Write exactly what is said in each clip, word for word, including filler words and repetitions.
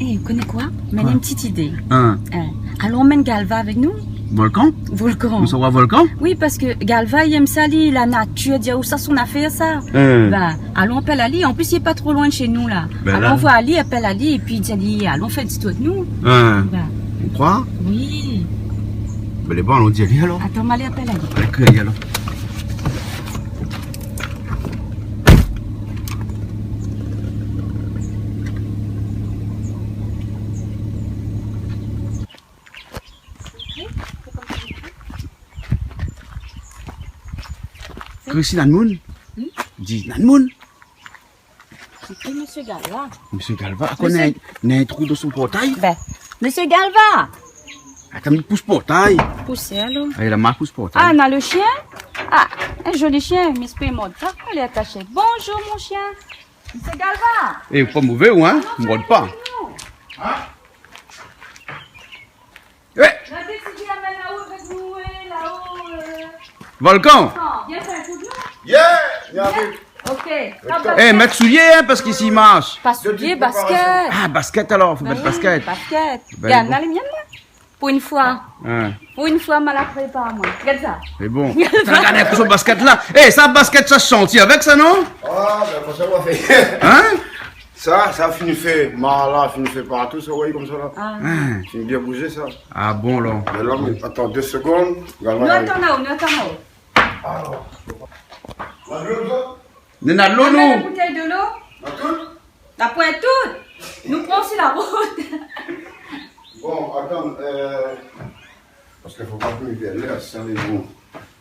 É, ou koné koi ? Mé néna in ti idé. Hein. Alon amenn Galva avèk nou. Volkan ? Volkan. Nou sava voir Volkan ? Oui, parske Galva, li èm sa, li, la natir, di aou sa son afèr, sa. Hein. Bin, alon apèl ali. An plis, li lé pa tro loin de shé nou, la. Bin, alon voir ali, apèl ali, épi di ali, alon fé in ti tour avèk nou. Hein. Bin. Ou kroi ? Oui. Bin, lé bon, alon di ali, alor. Atann, ma alé apèl ali. Alé, alor. Christine Anmoun ? Hmm ? Di Anmoun. Sé ki, Mésyé Galva ? Mésyé Galva, akoz néna in trou dan son portay ? Bin, Mésyé Galva ! Atann, mi pous portay. Pous alor. Ah, li la mal pous portay. Ah, na le shien ? Ah, in zoli shien, mi éspèr i mord pa. Alé, atash. Bonjour, mon chien. Mésyé Galva. É, pa mové, ou, hein ? Ah non, mord pa. Non. Hein ? Eh ! Na désidé amenn la-o avèk nou, é la-o, euh. Volkan ! Attends, vien fé in kou d'min. Yeah, vien vit. Ok. Eh, mèt soulié, hein, parske isi i marsh. Pa soulié, basket. Ah, basket alor, fo mèt basket. Bin oui, basket. Bin, gard, bon. Na le mien, la. Pou in foi. Hein. Pou in foi, ma la prépar, moin. Gard sa. Sé bon. Gard sa. Gard in kou son basket la. Eh, sa basket, sa shantjé avèk sa, non ? Ah, bin, konmsa, ou va fé. Hein ? Sa, sa fini fé, ma la fini fé partou, sa, ou oi, konmsa la. Ah. Hein. Fini bien bouzé, sa. Ah bon, la. Mé la, mé atann dé segonn. Nou atann la-o, nou atann la-o. Alor. La dolo, sa ? Néna dolo, nou. Néna in boutèy dolo ? Na tout ? Na poin tout. Nou pran si la rout. Bon, atann, euh, Parske fo pa ke mi pèrd lèr, sa lé bon.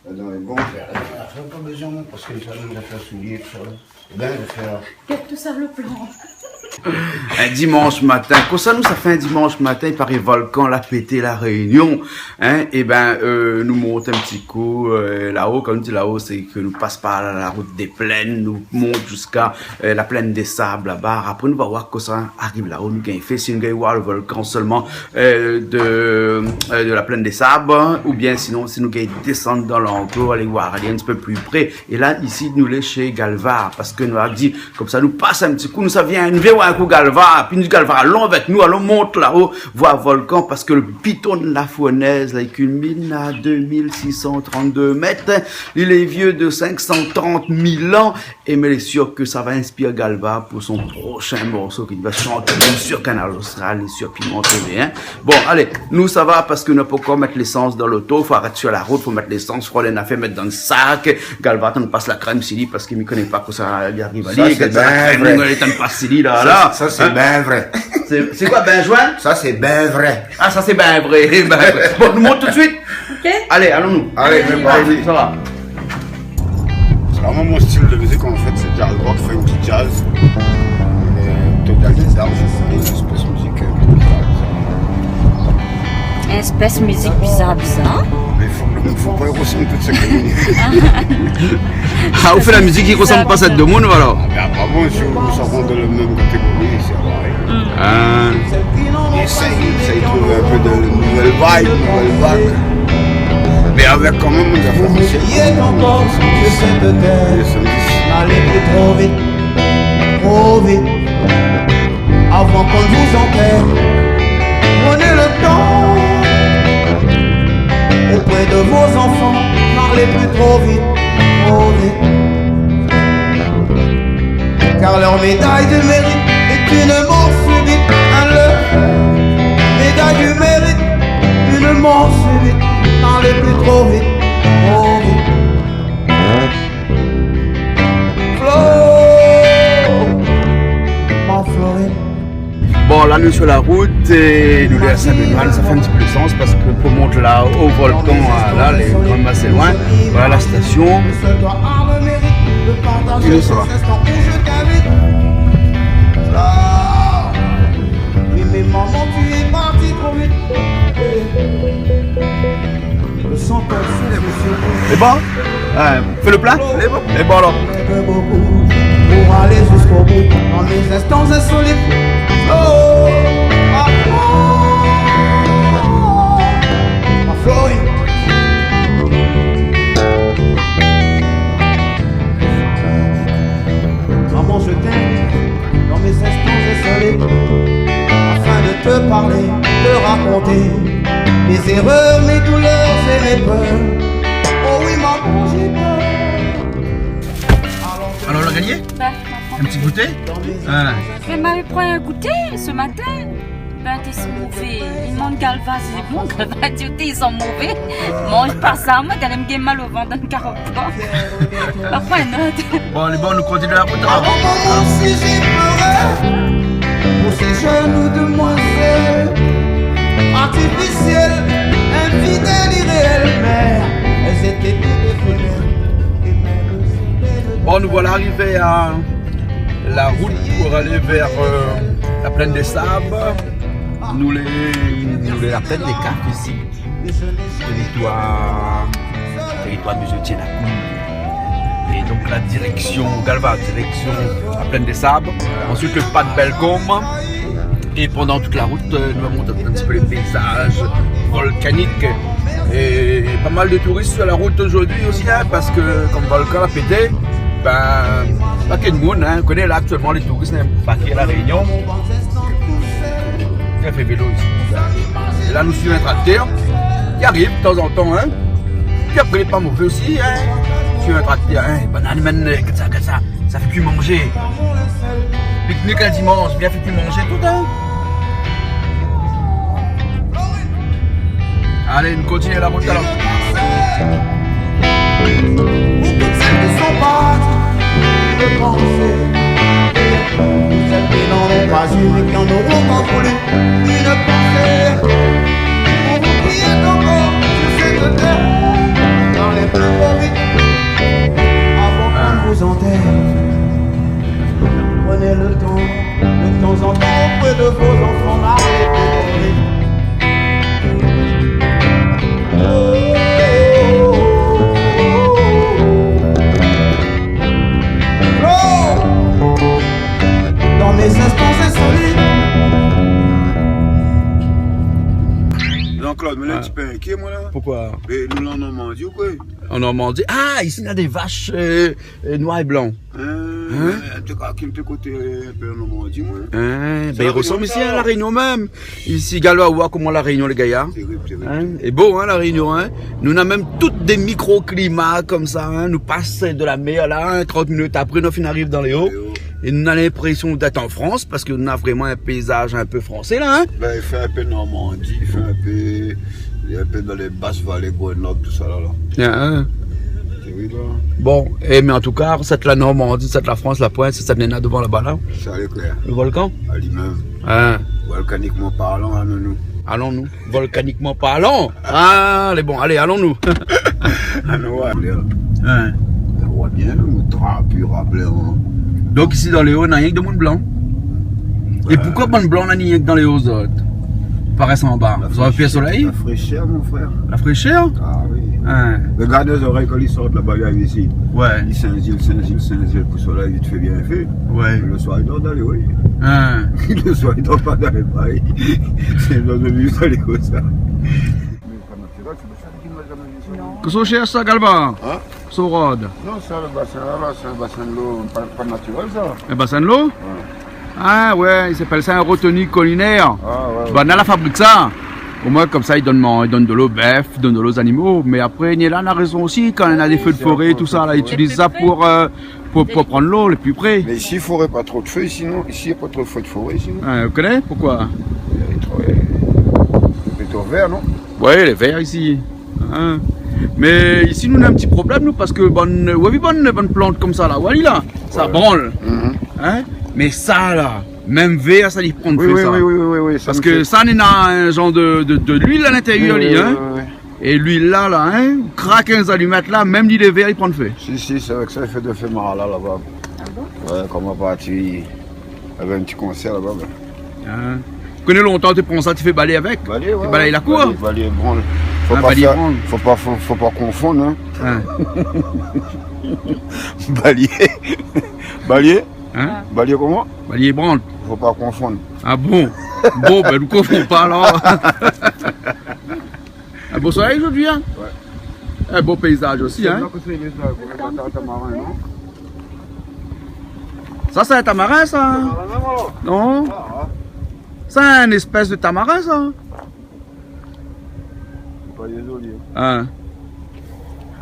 Ladan lé bon. Apré, pa bezoin, parske sa, nou la fé soulié, tousa. Ébin, mi fé... Gard tousa, le plan. In dimansh matin. Kosa nou sa fé in dimansh matin, i paré Volkan la pété La Rényon, hein ? Ébin, euh, nou mont in ti kou, euh, la-o, konm di la-o, sé ke nou pas par la rout dé plèn, nou mont ziska, euh, la plèn dé sab laba. Apré, nou va voir kosa i ariv la-o, nou gingn fé, si nou gingn voir le volkan solman, euh, de, euh, de la plèn dé sab, hein, oubien sinon, si nou gingn désann dan lantour, alé voir, alé in ti pé pli pré. É la, isi, nou lé shé Galva, parske nou la di, konmsa, nou pas in ti kou, nou sa vien, nou vien voir in kou Galva, pi nou di Galva, alon avèk nou, alon mont la-o, voir volkan, parske le Piton de la Fournaise, la, i kilmine a dé mil sis san trant-dé mèt, li lé vié de sink san trant mil an, É mi lé sir ke sa va inspir Galva pou son proshin morso k'i va shanté, bien sir, Kanal Austral é sir Piment TV, hein. Bon, alé, nou sava parske nou la pankor mèt lésans dan loto, fo arèt sir la rout, fo mèt lésans, fo alé nafèr mèt dan sak. Galva, tann pas la krèm si li, parske mi koné pa kosa li ariv ali. Sa, sé bien vré. Galva, la krèm, li tann pas si li, la, la. Sa, sa, sé bien vré. Sé, sé koi, benjouin ? Sa, sé bien vré. Ah, sa, sé bien vré, bien vré. Bon, nou mont tout suit. Ok. Alé, alon nou. Alé, alé, alé. Sa va. Sé vréman mon stil de mizik, an fèt, sé jazz rock, funky jazz. É total bizar, sé in éspès mizik, euh, bizar, bizar. In éspès mizik bizar, bizar. Mé fo, fo pa i rosanm tout sak i... Ah, ou fé la mizik i rosanm pa sèt domoun, voilà. Ah, bin, aparaman, si ou sa rant dan le mèm katégori, sé parèy. Ah. Éséy, éséy trouv in pé de nouvèl vibe, nouvèl vag. Mé avèk kanmèm, nou la fé... Yé, ankor, ke sèt tèr, n'alé pli tro vit, tro vit, avan k'on vous antèrr. Prenez le temps auprès de vos enfants, n'alé pli tro vit, tro vit. Car leur médaille du mérite est une mort subite, hein, leur médaille du mérite, une mort subite, n'alé pli tro vit, tro vit. Flo, mon Florine. Bon, la nou lé sir la rout é nou lé a Sin-Benoy, sa fé in ti pé lésans parske pou mont la o volkan, la, lé kanmèm asé loin. Voilà la stasion. É nou sava. Lé bon ? Hein, fé le plin ? Lé bon. Lé bon, alor. Pour aller jusqu'au bout dans mes instants insolites. Oh, ah, oh, ah, Floyd. Maman, je t'aime dans mes instants insolites. Afin Parler, te raconter mes erreurs, mes douleurs et mes peurs. Oh oui, maman, j'ai peur. Alors, on a gagné ? Bah, un petit goûter ? Hein. Mé ma pran in gouté se matin. Bin, té i san mové. Li demann Galva, sé bon, Galva i di, té i san mové. Manz pa sa, moin, galé mi gingn mal o vant dan karant an. Apré, non. Bon, lé bon, nou kontinié la rout, alor. Maman, si j'ai pleuré pour ces jeunes demoiselles artificielles, infidèles, irréelles, mais elles étaient toutes des fleurs. Bon, nous voilà arrivés à la route pour aller vers, euh, la plaine des Sables. Nou lé, nou lé la plaine des Cafres ici. Territoire, territoire de Monsieur Tienakoum. Et donc la direction, Galva, direction la plaine des Sables. Ensuite le pas de Bellecombe. Et pendant toute la route, euh, nou va montr in ti pé lé payzaz volkanik. Et pas mal de touristes sur la route aujourd'hui aussi, hein, parce que comme volcan la pété, bin, paké d'moun, hein, nou koné la aktièlman lé touris, hein, paké La Rényon. Bien fé vélo isi. É la nou suiv in traktèr ki ariv tanzantan, hein. Pi apré lé pa mové osi, hein. Suiv in traktèr, hein. Banane, banane, gard sa, gard sa. Sa fé kui manzé. Piknik in dimansh, bien fé kui manzé tout, hein. Alé, nou kontinié la rout alor. Pour toutes celles qui sont parties, de penser. Pour celles qui n'en ont pas eu et qui en auront pas voulu. Une pensée pour vous qui êtes encore sur cette terre, dans les plus beaux vies, avant qu'on ne vous enterre. Prenez le temps, de temps en temps, auprès de vos enfants, d'arrêter de pleurer. Jean-Claude, mé la, ah, ti pé inkié, moin, la. Pourquoi ? Mé nou lé an Normandi ou koi ? En Normandie ? Ah, ici, on a des vaches, euh, euh, noir et blanc. Hein ? Hein ? Mé, an tou ka, ki koté, euh, in pé an Normandi, moin. Hein, bin, i resanm isi a La Rényon mèm. Isi, gard la, ou oi koman La Rényon lé gayar. Térib, térib. Hein ? É bon, hein, La Rényon, hein. Nou na mèm tout dé mikroklima konmsa, hein. Nou pas de la mèr la, hein, trant minit apré, nou fine ariv dan lé o. Lé o. É nou na linprésion d'èt an Frans, parske nou na vréman in péizaz in pé fransé la, hein. Bin, i fé in pé Normandi, i fé in pé, i fé in pé dan lé bas valé, Grenlande, tousa la, la. Hein, hein. Térib, hein. Bon, é, mé an tou ka, sèt la Normandi, sèt la Frans, la pointe, sé sèt néna dovan laba la. Sa lé klèr. Le volcan ? Ali mèm. Hein. Volkanikman parlan, alon nou. Alon nou. Volkanikman parlan. Ah, lé bon, alé, alon nou. Alon, ouais. Hein. Nou oi bien, nou, nou trap, pi rapèl, hein. Donk isi dan lé o, na rienk demoun blan. É, ouais, poukosa bann blan la ni rienk dan lé o, zot ? Parèt anba. Zot i vé pi solèy ? La fréshèr, mon frèr. La fréshèr ? Ah oui. Hein. Regard lé zorèy kan i sort laba, i ariv isi. Ouais. I sinzil, sinzil, sinzil pou solèy, vit fé, bien fé. Ouais. Le soir, i dor dan lé o. Hein. Le soir, i dor pa dan lé ba. Sé in zordi viv sa, lé konmsa. Kosa ou shèrsh sa, Galva ? Hein ? Kosa ou rod ? Non, sa, le basin la, la, sé in basin dolo, pa, pa natirèl, sa. In basin dolo ? Ouais. Ah ouais, i apèl sa in retenue collinaire. Ah ouais, ouais. Banna la fabrik sa. Omoin, konmsa, i donn man-, i donn dolo bèf, i donn dolo zanimo. Mé apré, néna la rézon osi, kan néna dé fé de foré, tousa la, i itiliz sa pou, euh, pou, pou pran dolo, lé pli pré. Mé isi, i fo pa tro de fé, sinon, isi, na pa tro de fé de foré, sinon. Ah, ou koné ? Poukosa ? Lé tro, lé plito vèr, non ? Ouais, lé vèr isi. Hein ? Mé isi, nou na in ti problèm, nou, parske bann, ou la vi bann, bann plant konmsa la, ou la vi la, sa branl. Mhm. Hein ? Mé sa la, mèm vèr, sa i pran fé, oui, sa. Oui, oui, oui, oui, sa. Parske sa, néna in zanr de, de, de luil a lintérièr, oui, li, oui, hein. Oui, oui. É luil la, la, hein, krak in zalimèt la, mèm li lé vèr, li pran fé. Si, si, sé avèk sa, i fé de fé marla, laba. Ah bon ? Ouais, kan ma parti, navé in ti konsèr laba, bin. Hein. Koné lontan, té pran sa, té fé balé avèk ? Balé, ouais, té balé la kour. Balé, balé, branl. Ah, fo pa balé, fé, branl. Fo pa, fo, fo pa konfonn, hein. Hein. Balé. Balé. Hein ? Balé koman ? Balé branl. Fo pa konfonn. Ah bon ? Bon, bin, nou konfon pa, alor. Ah, bon solèy zordi, hein ? Ouais. Eh, bon péizaz osi, hein ? Sé bien ke sé, sa, pou in tamarin, non ? Sa, sé in tamarin, sa, hein ? Tamarin, non ? Non ? Ah, ah. Sa in éspès de tamarin, sa. Sé pa dézolé. In.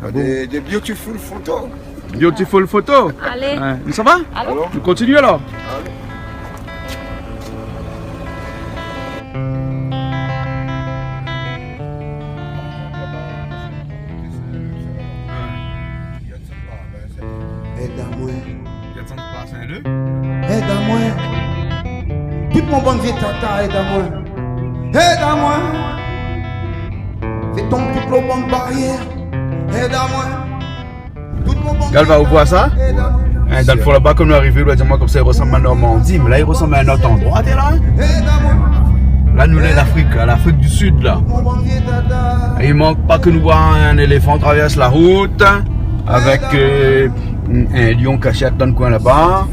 Ah bon ? Des, des beautiful photos. Beautiful photo. Alé. In. Sa va ? Alon. Nou kontinié alor. Alé. Èd amoin. Èd amoin. Tout mon bann vié tata, èd amoin. Èd amoin. Fé tonm tout lo bann barièr. Èd amoin. Tout mon bann Galva, ou voi sa ? Èd amoin. In, dan lo fon laba, kan nou arivé, ou la di amoin konmsa i rosanm a Normandi, mé la i rosanm a in ot landroi, té la. Èd amoin. La nou lé Lafrik, la, Lafrik di Sid, la. Tout mon bann vié tata. É i mank pa ke nou voi in éléfan travèrs la rout. Avèk, euh, in lion kashé dan in koin laba,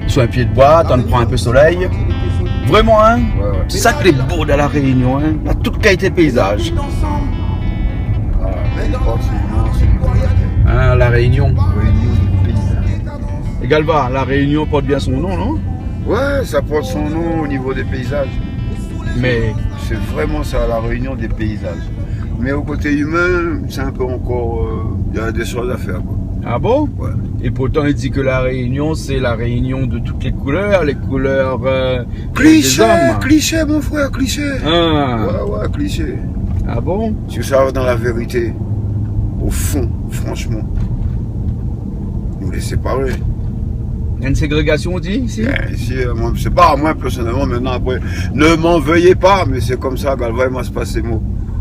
sou in pié d'boi, antrinn pran in pé solèy. Vréman, in ? Ouais, ouais. Sé sa ki lé bo dan La Rényon, in ? Na tout kalité péizaz. Ah, sé pa, sé, non, sé in bon bagay. In, La Rényon. Rényon, péizaz. É Galva, La Rényon i port bien son non, non ? Ouais, sa i port son non o nivo dé péizaz. Mé sé vréman sa, La Rényon dé péizaz. Mé o koté imin, sé in pé ankor, euh, néna dé shoz a fèr, koi. Ah bon ? Ouais. É pourtan, i di ke La Rényon, sé La Rényon de tout lé koulèr, lé koulèr, euh, dé zom. Klishé, klishé, mon frèr, klishé. Ah. Ouais, ouais, klishé. Ah bon ? Si ou sava dan la vérité, o fon, franshman, nou lé séparé. Néna in ségrégasion, ou di, isi ? Bien sir, moin, sé pa moin pèrsonèlman, mintnan, apré, ne m'en veuillez pas, mé sé konmsa, Galva i mas pa sé mo.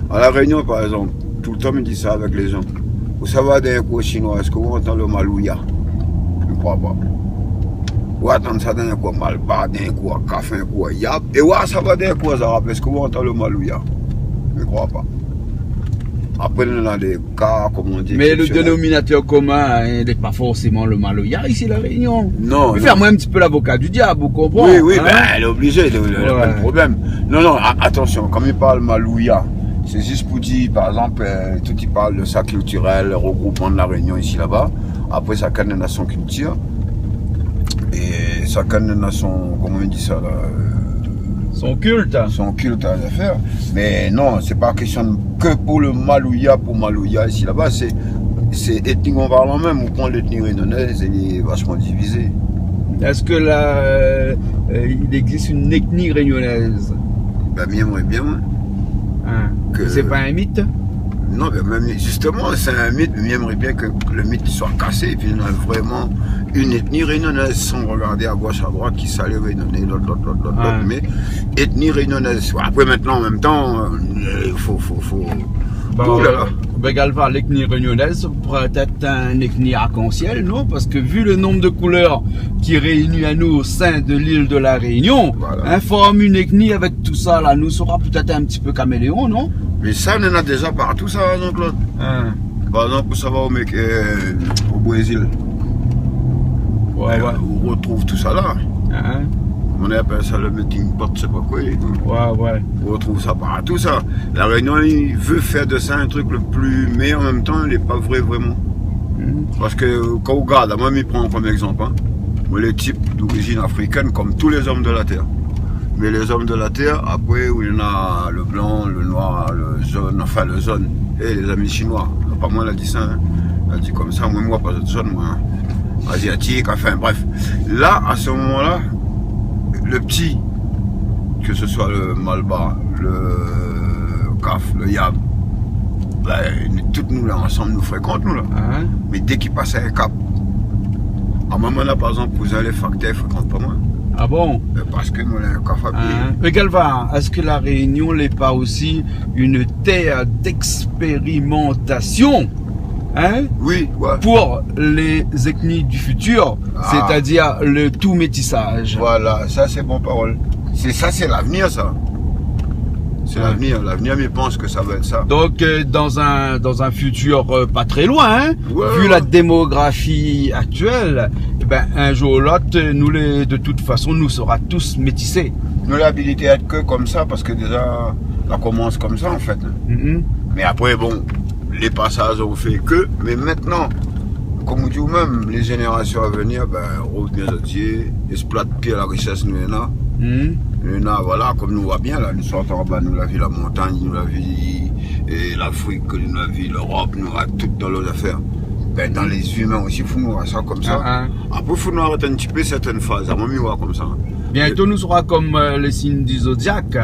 A La Rényon, par égzanp, toultan mi di sa avèk lé zan. Ou sava dan in koin shinoi, èske ou antann lo malouya ? Mi kroi pa. Ou antann sa dan in koin malbar, dan in koin kaf, in koin yab, é ou sava dan in koin zarab, èske ou antann lo malouya ? Mi kroi pa. Apré, nou néna dé ka, koman di, eksépsionèl. Mé lo dénominatèr komin, in, lé pa forséman lo malouya isi La Rényon. Non, non. Fé amoin in ti pé lavoka di diab, ou konpran, in ? Oui, oui, bin, lé oblizé, lé, lé, lé pa de problèm. Non, non, a-, atansion, kan mi parl malouya, sé zis pou dir, par égzanp, euh, tout i parl de sa kiltirèl, regroupman de La Rényon isi laba. Apré, shakinn néna son kiltir. É shakinn néna son, koman i di sa la, euh, son kilt. Son kilt a fèr. Mé non, sé pa késtion ke pou lo malouya, pou malouya, isi laba, sé, sé étnikman parlan mèm, ou pran létni rényonèz, lé vashman divizé. Èske la, euh, euh, il existe une ethnie réunionnaise ? Bin, mi èmré bien, moin. In. Ke sé pa in mit ? Non, bin, mèm, zistoman, sé in mit, mé mi èmré bien ke lo mit i soi kasé, épi néna vréman in étni rényonèz, san rogardé a gosh, a droit, kisa lé rényoné, lot, lot, lot, lot, lot. Mé étni rényonèz, apré, mintnan, an mèm tan, euh, fo, fo, fo. Bin, oh la la. Bin, Galva, létni rényonèz pouré èt in étni arkansièl, non ? Parske vi lo nonb de koulèr ki réini anou o sin de lil de La Rényon, voilà, in, form in étni avèk tousa la, nou sora pétèt in ti pé kaméléon, non ? Mé sa, nou néna déza partou, sa, Jean-Claude. In. Par égzanp, ou sava o Mé-, euh, o Brézil. Ouais, ouais. Ou rotrouv tousa la. In. Koman i apèl sa, lo melting pot, sé pa koi. Ouais, ouais. Ou rotrouv sa partou, sa. La Rényon i vé fèr de sa in trik lo pli, mé an mèm tan, lé pa vré, vréman. Parske, euh, kan ou gard, moin, mi pran kom égzanp, in. Moin lé tip d'orizin afrikèn, kom tout lé zom de la tèr. Mé lé zom de la tèr, apré, ou néna lo blan, lo noir, lo zone, anfin, lo zone. É lé zami shinoi. Pa moin la di sa, in. La di konmsa, moin, moin, pa zot zone, moin, in. Aziatik, anfin, bref. La, a se moman-la, lo pti, ke se soi lo malbar, lo kaf, lo yab, bin, tout nou la ansanm, nou frékant, nou la. Mé dé k'i pas in kap, amoin, moin la, par égzanp, kouzin, lé faktèr, i frékant pa moin. Ah bon ? Mé parske moin la in kaf a pié. Mé Galva, èske La Rényon lé pa osi in tèr d'èkspérimantasion, in, pou lé zétni di fitir, sétadir lo tou métisaz. Voilà, sa sé bon parol. Sé sa, sé lavnir, sa. Sé lavnir. Lavnir, mi pans ke sa va èt sa. Donk, euh, dan in, dan in fitir, euh, pa tré loin, in, vu la démografi aktièl, ébin, in zour ou lot, nou lé, de tout fason, nou sora tous métisé. Nou la abilité èt ke konmsa, parske déza, la komans konmsa, an fèt. Mé apré, bon, lé pasaz la fé ke, mé mintnan, kom ou di ou mèm, lé zénérasion a vnir, bin, rovni a zot zié, èksploit pi la risès nou néna. Nou néna, voilà, kom nou voi bien la, nou sort anba, nou la vi la montagn, nou la vi, é, Lafrik, nou la vi Lérop, nou la tout dan lot zafèr. Bin, dan lé zimin osi, fo nou voi sa komsa. Ah, ah. Apré, fo nou arèt in ti pé sèrtin fraz. Amoin, mi voi komsa. Bientôt, nous serons comme, euh, les signes du zodiaque,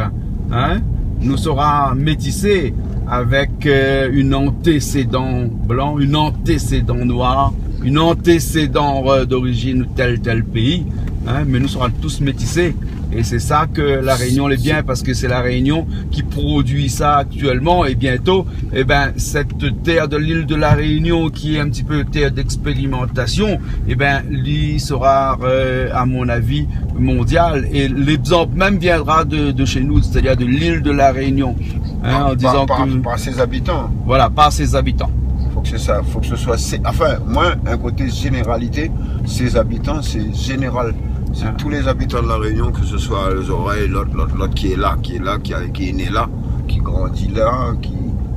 hein. Nous serons métissés avec, euh, une antécédent blanc, une antécédent noir, une antécédent, euh, d'origine tel, tel pays, hein, mais nous serons tous métissés. Et c'est ça que La Réunion, elle est bien, parce que c'est La Réunion qui produit ça actuellement, et bientôt, eh ben, cette terre de l'île de La Réunion, qui est un petit peu terre d'expérimentation, eh ben, li sera, euh, à mon avis, mondial. Et l'exemple même viendra de, de chez nous, c'est-à-dire de l'île de La Réunion. Hein, en disant que par, par ses habitants. Voilà, par ses habitants. Fo ke sé sa, fo ke sé soi, sé, anfin, moin, in koté zénéralité, ses habitants, sé zénéral. Sé tout lé zabitan de La Rénion, ke sé soi lé zorèy, lot, lot, lot ki lé la, ki lé la, ki, ki lé né la, ki grandi la, ki,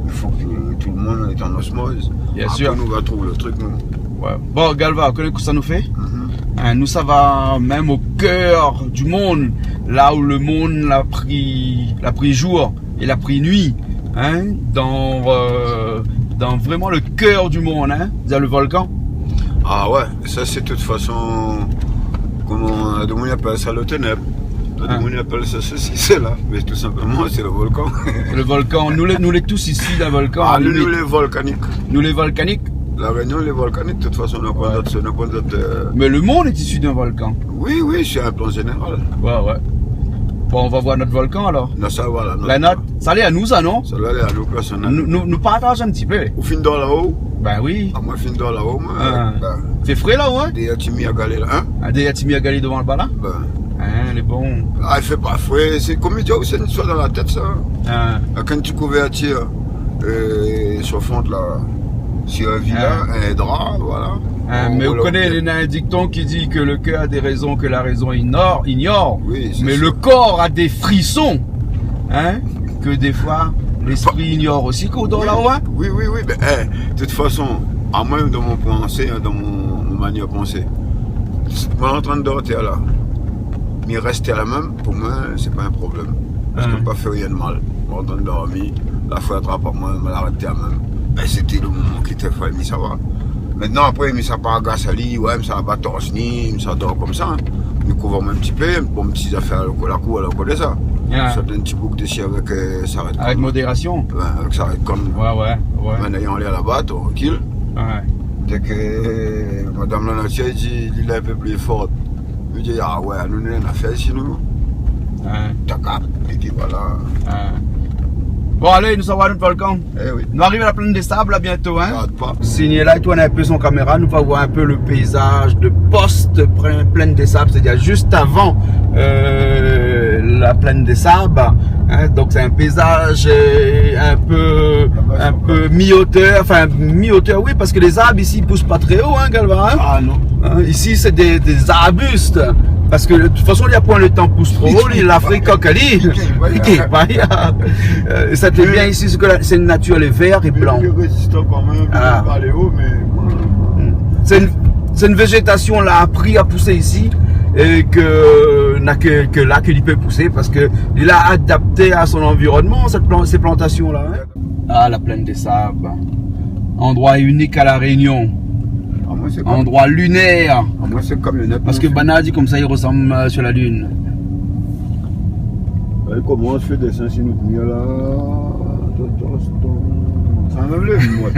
i fo ke tout le moun lé an osmoz. Bien sûr. Apré, nou va trouv le trik, nou. Ouais. Bon, Galva, ou koné kosa nou fé ? Mhm. Hein, nou sava mèm au cœur du monde, là où le monde l'a pris, l'a pris jour et l'a pris nuit, hein, dans, euh, dans vraiment le cœur du monde, hein, dans le volcan. Ah ouais, sa sé tout fason, koman, demoun i apèl sa, le ténèb. Ah. Demoun i apèl sa sesi, sela. Mé tout sinpleman, sé le volkan. Le volkan. Nou lé, nou lé tous isi dan le volkan, a la limit. Ah, nou, nou lé volkanik. Nou lé volkanik. La Rénion lé volkanik, de tout fason, nou na pwin dot, nou na pwin dot, euh. Mais le monde est issu d'un volcan. Oui, oui, sé in plan zénéral. Ouais, ouais. Bon, on va voir notre volcan, alors. Non, sa, voilà, la not. Sa lé anou sa, non ? Sa la lé anou, pèrsonèl. Nou, nou, nou partaz in ti pé. Ou fine dor la-o ? Ben oui. Ah, moin fine dor la-o, moin. Ah. Ben. Fé fré la-o, hein ? Dèyèr ti mir galé la, hein ? Ah, dèyèr ti mir galé dovan laba la ? Ben. Hein, lé bon. Ah, i fé pa fré, sé kom mi di aou, sé in istwar dan la tèt, sa. Ah. Avèk in ti kouvèrtir, euh, sir font la, sir in vila, in dra, voilà. Ah, mé ou koné, néna in dikton ki di ke le cœur a des raisons que la raison ignore, ignore, mais le corps a des frissons, hein, que des fois l'esprit ignore aussi, kan ou dor la-o, hein. Oui, oui, oui, ben, eh, de tout fason, amoin, dan mon pansé, hein, dan mon, mon manièr pansé, moin antrin dor tèr la, mi rès tèr la mèm, pou moin, sé pa in problèm. Paske mi pa fé rien de mal. Moin antrin dormi, la foi trap amoin, moin la rès tèr la mèm. Ben, sété le moman ki té fo, mi sava. Mintnan, apré, mi sa pa agas ali, ouais, mi sa pa tors ni, mi sa dor komsa, hein. Mi kouv amoin in ti pé, bon, ti zafèr la kour, la kour, la kour de sa. Ah. Sort in ti boug dési avèk, euh, sarèt kan. Avec modération. Ouais, avèk sarèt kan. Ouais, ouais, ouais. Mintnan, i anlèv laba, trankil. Ouais. Dèk, euh, madam la natir i di, li lé in pé pli for. Mi di, ah ouais, nou néna in afèr isi, nou. Ouais. Takap, é pi voilà. Ouais. Bon, alé, nou sava voir nout volkan. Eh oui. Nou ariv a la Plaine des Sables, la, bientôt, hein. Tard pa. Signé la, i tourn in pé son kaméra, nou va voir in pé le péizaz de post Plaine, Plaine des Sables, c'est-à-dire juste avant, euh, la Plaine des Sables, hein. Donc, c'est un paysage, euh, un peu, un peu mi-hauteur, enfin, mi-hauteur, oui, parce que les arbres ici, ils poussent pas très haut, hein, Galva, hein. Ah, non. Hein, ici, c'est des, des arbustes. Parce que, de toute façon, il y a point le temps pousse trop haut, l'Afrique, quand elle est. Piké, piké, piké. Euh, ça, t'es bien ici, c'est que la, c'est une nature, les verts et blancs. Mé li résist kan mèm, li pé pa alé o, mé voilà. C'est une, c'est une végétation, la appris à pousser ici, et que n'a que, que là, que li pé pousé, parce que il a adapté à son environnement, cette plan-, ces plantations-là, hein. Ah, la Plaine des Sables. Endroit unique à La Réunion. Ah, moin, sé kom... Endroit lunaire. Ah, moin, sé kom le nèt. Parce que banna di komsa, i resanm, euh, sur la lune. Li komans fé désin si nout mir la. Sa mèm lé mwèt.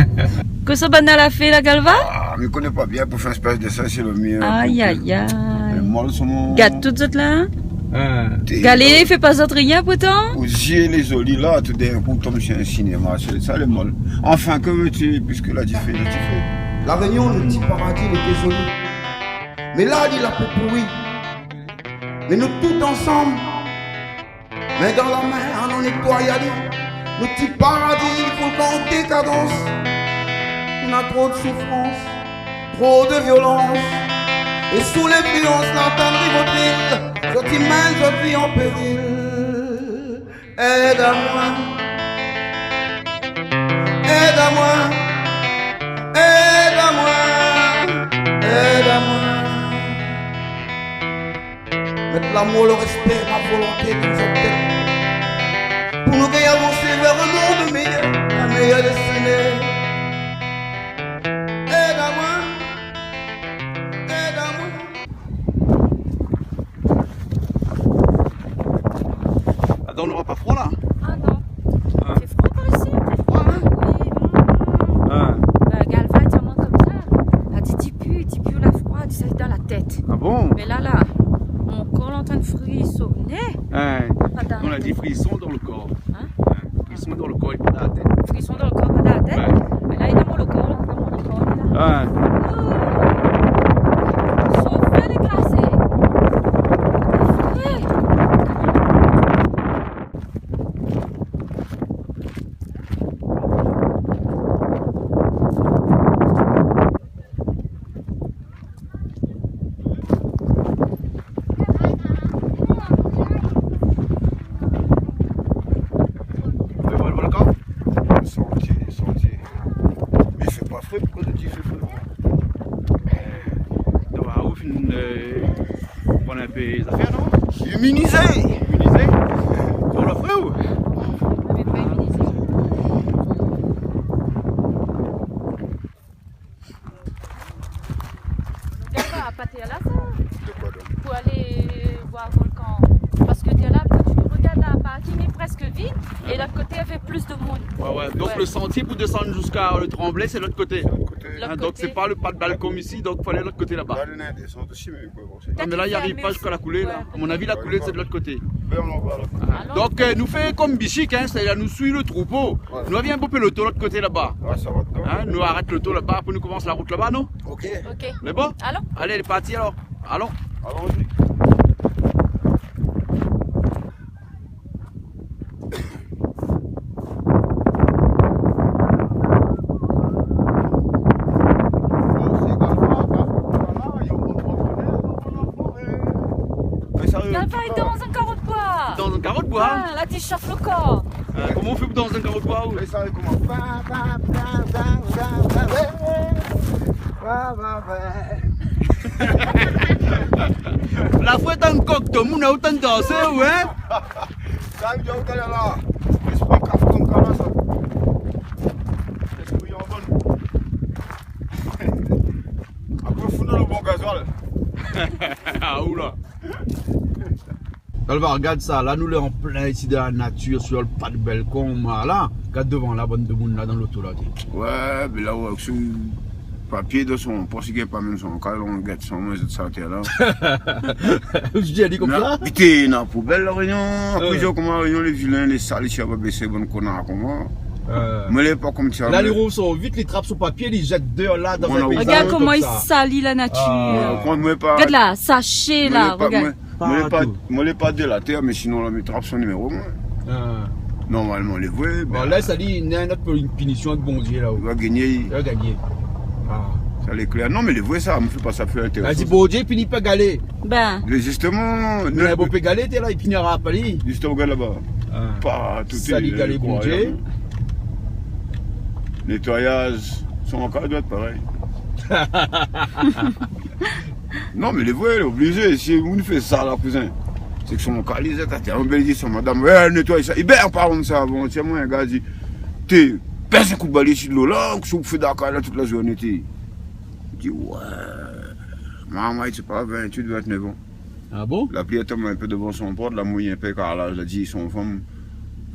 Kosa banna la fé la, Galva ? Ah, mi koné pa bien pou fé in spès désin si le mir. Ay, ay, ay. Lé mol son... Gard tout zot la. Hein. Galé, i fé pa zot rien pourtan. Ou zié lé zoli la, toudinkou tonm si in sinéma, sé sa lé mol. Anfin, que veux-tu, puisque la di fé, la di fé. La Rénion, nout ti paradi, lété zoli. Mé la, li la pou pouri. Mé nou tout ansanm, min dan la min, alon nétoy ali. Nout ti paradi, i fo le kan dékadans. Na tro de soufrans, tro de violans. É sou linfluans la tann Rivotril, zot i mèn zot vi an péril. Èd amoin. Èd amoin. Èd amoin. Èd amoin. Mèt lamour, le respé, la volonté dan zot tèt. Pou nou gingn avansé vèr in mond méyèr, in méyèr destiné. Èd amoin, èd amoin. Atann, nora pa fro la ? Ah non. Hein ? Fé fro par isi. Fé fro, hein ? Oui, non. Hein ? Bin, Galva i di amoin konmsa. La di, di pi, di pi la fro, di sa dan la tèt. Ah bon ? Mé la, la, mon kor lé antrin de frisoné. Hein ? Atann. On a dit frisson dans le corps. Hein ? Hein ? Frisson dans le corps, i pran la tèt. Frisson dans le corps, pran la tèt. Ouais. Mé la, li lé dan mon kor, la, dan mon kor, la. Ouais. Oh. Son fé lé krasé. Fé. Lé bon, lé bon, dakor ? Santié, santié. Mé i fé pa fré, poukosa i di i fé fré ? Non, ba, ou fine, euh, pran in pé zafèr, non ? Iminizé. Iminizé ? Ou la fré ou ? Mé pa iminizé. Gard pa, pa tèr la, sa. De koi, donk ? Pou alé voir volkan. Parske tèr la, kan ou rogard la, parking lé prèsk vid, é lot koté, navé plis de moun. Ouais, ouais. Donk, ouais, le santié pou désann ziska le Tremblay, sé lot koté. Lot koté. Hein, donk, sé pa le pas de Balcombe isi, donk, fo alé lot koté laba. La, nou désann osi, mé Non, mé la, i ariv pa ziska la koulé, la. Ouais. A mon avi, la koulé, sé de lot koté. Bin, nou va la. Alon. Donk, euh, nou fé konm bishik, hein, sétadir nou suiv le troupo. Ouais. Nou vien in pé le tour lot koté laba. Ouais, sa va dedan. Hein, nou arèt le tour laba, apré nou komans la rout laba, non ? Ok. Ok. Lé bon ? Alon. Alé, lé parti alor. Alon. Alon. Galva lé dan in karo d'boi. Dan in karo d'boi ? Ah, la, i shof le kor. Euh, koman ou fé pou dans in karo d'boi, ou ? Mé sa, koman ? Ba, ba, ba. La fwèt an kok, tout moun na otan dansé, ou, hein ? Sa, i di, ou talèr la. Lespri kaf konm kala, sa. Lespri an bonn. Apré, fou dan le bon gazoil. Ah, oula. Galva, rogard sa, la, nou lé an plin isi dan la natir, sur le pas de Balcombe, la. Gard dovan la, bann demoun la, dan loto la, té. Ouais, bin la, ouais, sou papié dan son pos, i gingn pa mèm son kaz, ou gèt sa, moin, zot sa atèr la. Ou di ali konmsa ? Non, pité, na poubèl, La Rényon. Apré, ouais, zot, koman, La Rényon, lé vilin, lé sal, isi, i sa pa bésé, bann konar, koman. Euh. Mé lé pa konmsa, la, mé li rouv son vit, li trap son papié, li zèt déor la, dan in péizaz konmsa. Rogard koman li sali la natir. Ah. Euh, koman, moin, pa... Rogard la, sashé la, rogard. Moin, moin lé pa, moin lé pa de la tèr, mé sinon, la, mi trap son niméro, moin. Ah. Normalman, lé vré, bon, bin, la, sa li, néna in ot pinision avèk Bondié, la. Li va gingné. Li va gingné. Ah. Sa lé klèr. Non, mé lé vré, sa, mi fé pa sa pou fé intérésant. La di Bondié, pini pa galé. Bin. Mé zistoman, mé nou, bon, pé galé, té la, i pinira pa li. Zistoman, gard laba. Ah. Pa tout. Sali galé, Bondié. Nétoiyaz, son kaz doi èt parèy. Non, mé lé vré, lé oblizé. Si moun i fé sa, la, kouzin, sé ke son kaz li zèt atèr. Ou bèl di son madam, ouais, nétoy sa. I bèr, an parlan de sa avan, tiens, moin, in gars, di, té, pèz in kou d'balé isi dolo la, ou fé dakar la tout la zourné, té. Di, ouais. Marmay, sé pa, vintuit, vintnèf an. Ah bon ? La pli i tonm in pé dovan son port, la mouy in pé karlaz, la di son fanm,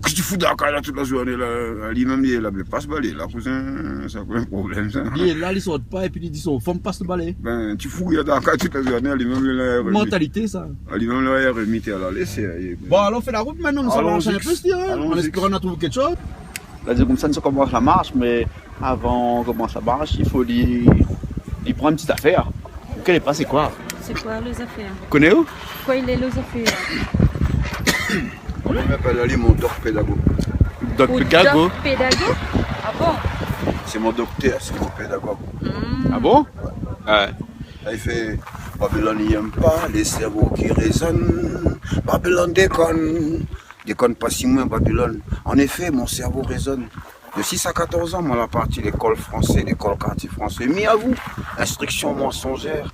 kosa ou fé dakar la tout la zourné la ? Li mèm, li lé la, mé pas balé la, kouzin, sa pwin problèm, sa. Li lé la, li sort pa, épi li di son fanm, pas balé. Bin, ou fé dakar tout la zourné, li mèm, li la... Mantalité, sa. Li mèm, li la remèt la, lésé, bon, alon fé la rout mintnan, nou sa marsh in pé, hein, an éspéran nou trouv kékshoz. La di konmsa, nou komans la marsh, mé avan komans la marsh, i fo li, li pran in ti zafèr. Ou koné pa sé koi ? Sé koi lé zafèr ? Koné ou ? Koi i lé lé zafèr ? Moin, mi apèl ali mon doc pédago. Doc pédago ? Doc pédago ? Ah bon ? Sé mon doktèr, sé mon pédagog. Hmm. Ah bon ? Ouais. La, li fé, Babylone i yèm pa lé sèrvo ki rézone. Babylone dékone. Dékone pa si moin, Babylone. En effet, mon cerveau résonne. De six à quatorze ans, moin la parti lékol fransé, lékol kartié fransé. Mi avou, instruction mensongère.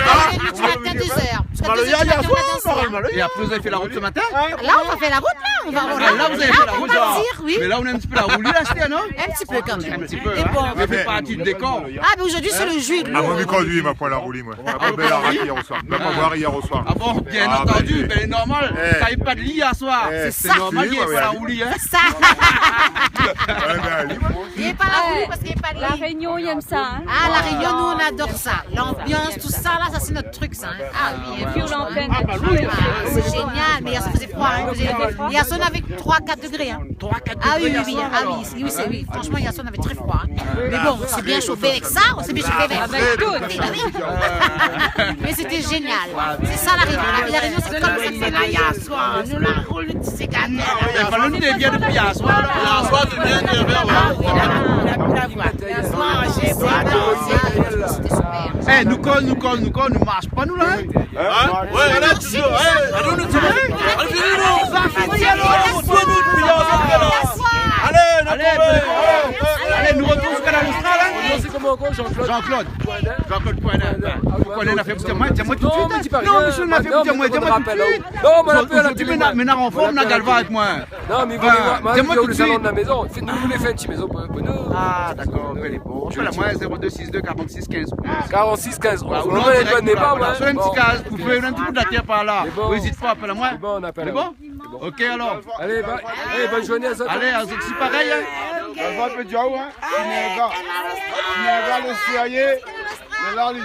jusqu'à minuit du matin, deux heures. Jusqu'à deux heures du matin, on a dansé, hein. Et après, vous avez fait la route ce matin ? Là, on va faire la route, là. On va, on va partir, oui. Ah, là, vous avez fait la route, là. Mais là, on est un petit peu la roulie, là, c'était, non ? Un petit peu quand même. Un petit peu, hein. Mais bon. Ça fait partie du décor. Ah, mais aujourd'hui, c'est le jus de l'eau. Ah, moin, mi kondui, ma poin la roulie, moin. Ah bon ? Bèl arèt yèr oswar. Ma poin boir yèr oswar. Ah bon, bien entendu, ben, normal. Sa i pa de li yèr swar. C'est normal, li lé pa la roulie, hein. C'est ça. Ouais, ben, li, moin. Li lé pa la roulie parske li lé pa de li. La Réunion, i èm sa, hein. Ah, La Réunion, nous, on adore ça. L'ambiance, tout ça, là, ça, c'est notre truc, ça, hein. Ah oui, hein, franchement. Ah, bah oui. Ah, c'est génial. Mais hier soir, faisait froid, hein. Faisait froid. Hier soir, on avait trois, quatre degrés, hein. Trois, quatre degrés hier soir, alors. Ah oui, oui, oui. Ah oui, oui, c'est, oui. Franchement, hier soir, on avait très froid, hein. Mais bon, on s'est bien chauffé avec ça, on s'est bien chauffé avec ça. Avec tout. Ah oui. Mais c'était génial. C'est ça, La Réunion. La, La Réunion, c'est comme ça que c'est. Là, hier soir, nous, la roule, c'est gâté. Eh, fo nou lé bien dopi yèr swar, la. Yèr swar, té bien nèrvé, ouais. Ah oui, la, la, la, la, la, yèr swar, j'ai boire, c'était super. Eh, nou koz, nou koz, nou koz, nou marsh pa, nou, la, hein ? Hein ? Ouais, alé, toujour. Eh, alon, nou, alé, fini, nou. Sa fini, alor. Alé, nou, alé, nou, alé. Alé, nou retourn su Kanal Austral, hein ? Koman ankor, Jean-Claude ? Jean-Claude. Jean-Claude Poinel. Poinel, la fé pou dir amoin, di amoin tout de suite, hein. Non, mésyé, la fé pou dir amoin, di amoin tout de suite. Non, mé la fé la télé, moin. Zordi, mé na an form, na Galva avèk moin. Non, mé di amoin tout de suite. Fé, nou, nou vé fé in ti mézon pou, pou nou. Ah, dakor, lé bon. Apèl amoin, zéro deux six deux quarante-six quinze onze. Quarante-six quinze onze. Ouais, ou non, dirèk, voilà, voilà. Bon. Soi in ti kaz pou fé in ti bout la tèr par la. Lé bon. Ou ézit pa, apèl amoin. Lé bon, on appelle. Lé bon ? Lé bon. Ok, alor. Alé, ba-, eh, bonne journée à toi. Alé, azot osi parèy, hein. Galva, pé di aou, hein. Tinéga. Tinéga lé sérié. Lé la, li.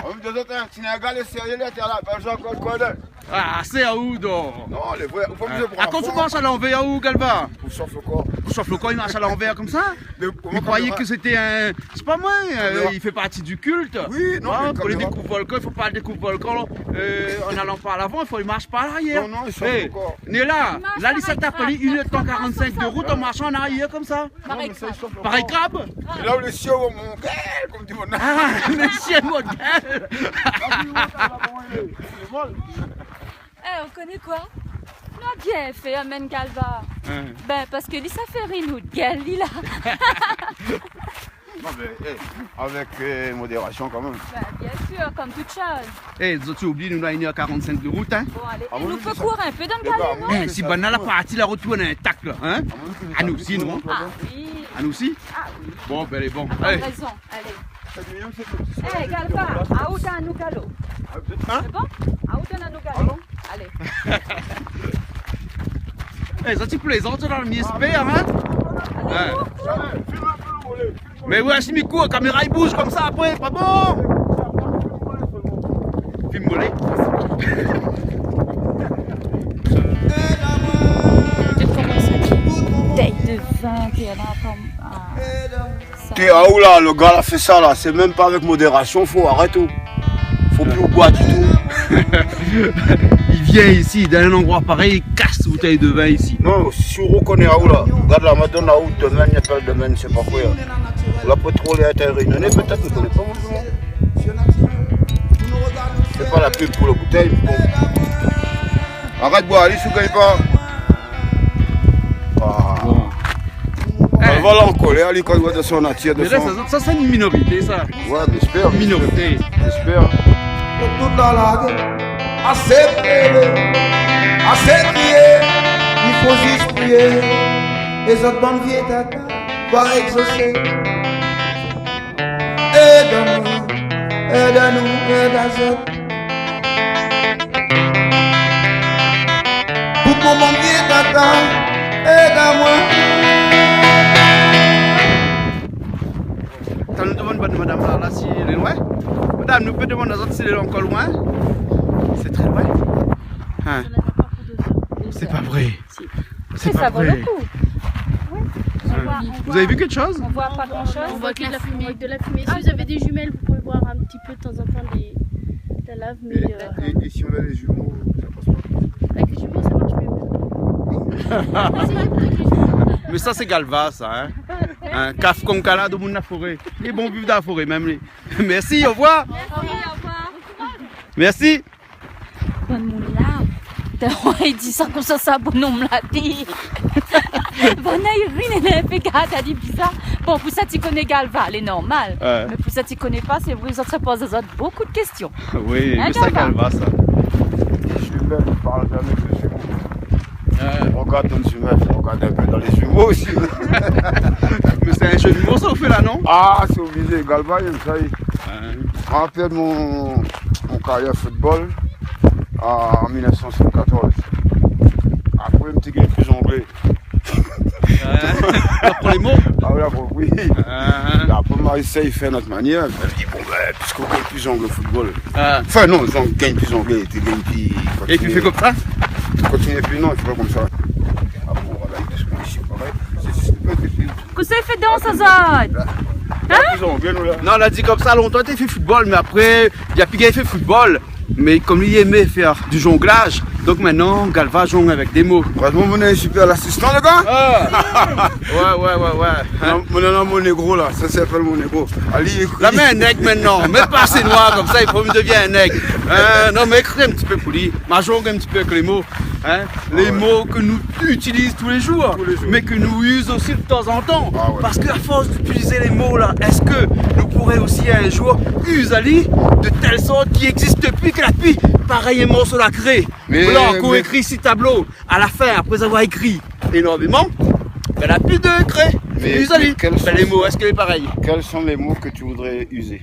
Ou di azot, hein, Tinéga lé sérié, la, té la, pa Jean-Claude Coinel. Ah, sé aou, don. Non, lé vré, ou pa oblizé pran la form. Ah, kan ou marsh a lanvèr, ou, Galva ? Pou shof lo kor. Pou shof lo kor, i marsh a lanvèr konmsa ? Mé koman, ou kroiyé ke sété in, sé pa moin, euh, i fé parti du kilt. Oui, non, mé pou lé dékouv volkan, i fo pa dékouv volkan, euh, an alan par lavan, i fo i marsh par larièr. Non, non, i shof lo kor. Néla, la, li sa tap ali inn èr trant, karant-sink de rout an marshan an arièr konmsa. Non, mé sa, i shof lo kor. Parèy krab. É la ou lé sié, mon gars, konm di mon... Ah, mésyé, mon gars. Eh, ou koné koi ? Nou la bien fé, amèn Galva. Hein. Ben, parske li sa fé ri nout gèl, li la. Non, mé, eh, avèk, euh, modérasion kan mèm. Ben, bien sûr, comme toute chose. Eh, zot i oubli, nou na inn èr karant-sink de rout, hein. Bon, alé. Ah, nou pé kour in pé dan lo kazé, non ? Eh, si banna la parti, la retourn intak, la, hein ? Ah, nou osi, non ? Ah, oui. Anou osi ? Ah oui. Bon, bin, lé bon. Ah, alé. Raison. Alé. Eh, Galva, aou dan nou galo. Hein ? Sé bon ? Aou dan nou galo. Alé. Eh, sa ti plézant, sa, dan le mié spèr, hein ? Hein ? Mé ouais, si mi kour, kaméra i bouz konmsa apré, pa bon. Film volé. Té komans ali. Bouteille de vin, té la konm, ah, sa. Té, ah, oula, le gars la fé sa la, sé mèm pa avèk modérasion, fo arèt tout. Fo pi ou boir ditou. Li vien isi, dan in landroi parèy, li kas boutèy de vin isi. Non, si ou rokoné aou la, gard la, ma donn aou domin, i apèl domin, sé pa koué. Ou la pétrol é atèr Rényoné, pétèt, mi koné pa, moin. Sé pa la pub pou la boutèy, mé bon. Arèt boir, ali, si ou gingn pa. Ah. Bon. Alé, voilà, an kolèr, ali, kan i voi dan son natir, dan son... Mé la, sa, sa, sé in minorité, sa. Ouais, j'espère. Minorité. J'espère. Tout la largé, asé krié, asé krié, i fo zis priyé. É zot bann vié tata va égzosé. Èd amoin, èd anou, èd azot. Pou mon bann vié tata, èd amoin. Atann, nou demann bann madam la, la, si lé loin. Madam, nou pé demann azot si lé ankor loin ? Sé tré loin. Hein ? Sé pa vré. Si. C'est pas vrai. Ça vaut le coup. Oui. Hein. On voit, on voit, on voit pas grand-chose. On voit que de la fumée. On voit que de la fumée. Si vous avez des jumelles, vous pouvez voir un petit peu de temps en temps des, de la lave, mais, euh, et, et si on a les jumeaux, ça passe pas ? Avec les jumeaux, ça marche mieux. Essayez avec les jumeaux. Mé sa, sé Galva, sa, hein. Hein, kaf konm kala, domoun la foré. Lé bon viv dan la foré, mèm li. Merci, au revoir. Merci, au revoir. Merci. Bann moun la, té i di sa konmsa, sa bonom la di. Bann la i ri, néna in pé gard, la di bizar. Bon, pou sa ti koné Galva, lé normal. Ouais. Mé pou sa ti koné pa, sé vré, zot sa poz azot bonpé de késtion. Oui, hein, mé sa, Galva ? Galva, sa. Jumelles, on parle jamais de jumeaux. Ouais. Regarde dans une jumelle, regarde un peu dans les jumeaux aussi. Mé sé in jeu de mots, sa, ou fé la, non ? Ah, c'est obligé. Galva, il aime ça, il... Ouais. Mi rapèl mon, mon karièr football an mil nèf san soisant-katorz. Apré, mi té gingn pi zonglé. Ouais. Apré lé mo. Ah, oui, apré, oui. Ah. Mé apré, ma éséy fé in ot manièr. Mi di, bon, bin, piske ou gingn pi zonglé football. Ah. Anfin, non, zong-, gingn pi zonglé, té gingn pi... É pi, kontinié. Fé konmsa ? Kontinié, pi non, fé pa konmsa. Ah, bon, voilà, piske isi, parèy. Sé, sé, sé pa... Kosa i fé dan sa zone ? Hein ? Non, la di konmsa, lontan té fé football, mé apré, li la pi gingn fé football. Mé konm li èm fé du jonglage, donk mintnan, Galva zong avèk dé mo. Erèzman, moin néna in super asistan, lé gars. Ah. Ouais, ouais, ouais, ouais. Non, moin néna mon négro la, sa i apèl mon négro. Ali, li ékri. La, mé in nèg mintnan, mé pa sé noir konmsa, i fo mi devien in nèg. Hein, non, mé ékri in ti pé pou li. Ma zong in ti pé avèk lé mo. Hein, les mots que nous utilisons tous les jours, mais que nous usons aussi de temps en temps. Ah ouais. Parce qu'à force d'utiliser les mots là, est-ce que nous pourrions aussi un jour user ali de telle sorte qu'il existe plus, que la pi, parèy in morso la kré. Mé, blan, mé ékri si tablo, à la fin, après avoir écrit énormément, ben, la pi de kré, mé user ali. Mé quels sont, ben, les mots, est-ce que c'est pareil ? Quels sont les mots que tu voudrais user ?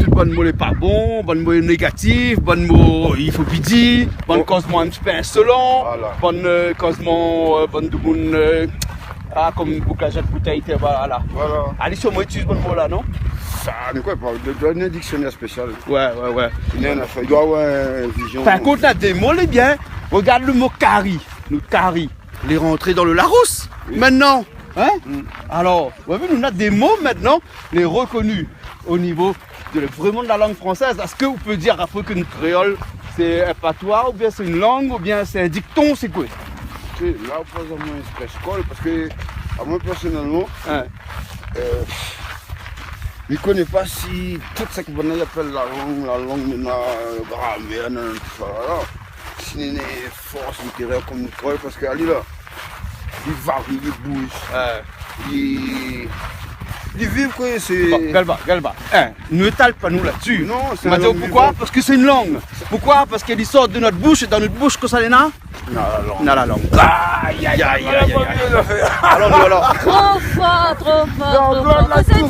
Tout bann mo lé pa bon, bann mo négatif, bann mo i fo pi di, bann kozman in ti pé insolan, voilà, bann, euh, kozman, euh, bann domoun, euh, ah, konm bouk la zèt boutèy, té, voilà. Voilà. Ali, si moin itiliz bann mo la, non ? Sa, de koué, pa, de, de, in diksionèr spésial. Ouais, ouais, ouais. Li néna in afèr, li doi avoir in vizion. Par kont, la, dé mo lé bien. Regard le mo kari. Le kari, li lé rantré dan le Larousse, oui, mintnan. Hein ? Mm. Alor, ou la vi, nou néna dé mo mintnan, lé rekoni o nivo de, vréman, de la lang fransèz. Èske ou pé dir apré ke nout kréol, sé in patoi, oubien sé in lang, oubien sé in dikton, sé koué ? Sé la ou poz amoin in ti pé kol, parske amoin, pèrsonèlman, hein, euh, mi koné pa si tout sak bann la i apèl la lang, la lang, néna, euh, gramèr, néna tousa la, la. Si néna fors litérèr konm nout kréol, parske ali la, li vari, li bouz. Ouais. Li, Li viv, koi, sé... Bon, Galva, Galva. Hein, nou étal pa nou la-dsi. Non, sé in lang vivan. M'a di aou poukoi ? Parske sé in lang. Poukoi ? Parske li sort de nout boush, é dan nout boush, kosa néna ? Na la lang. Na la lang. Ay, ay, ay, ay, ay, ay. Alon, nou, alor. Tro for, tro for, tro for. Volkan, la, tout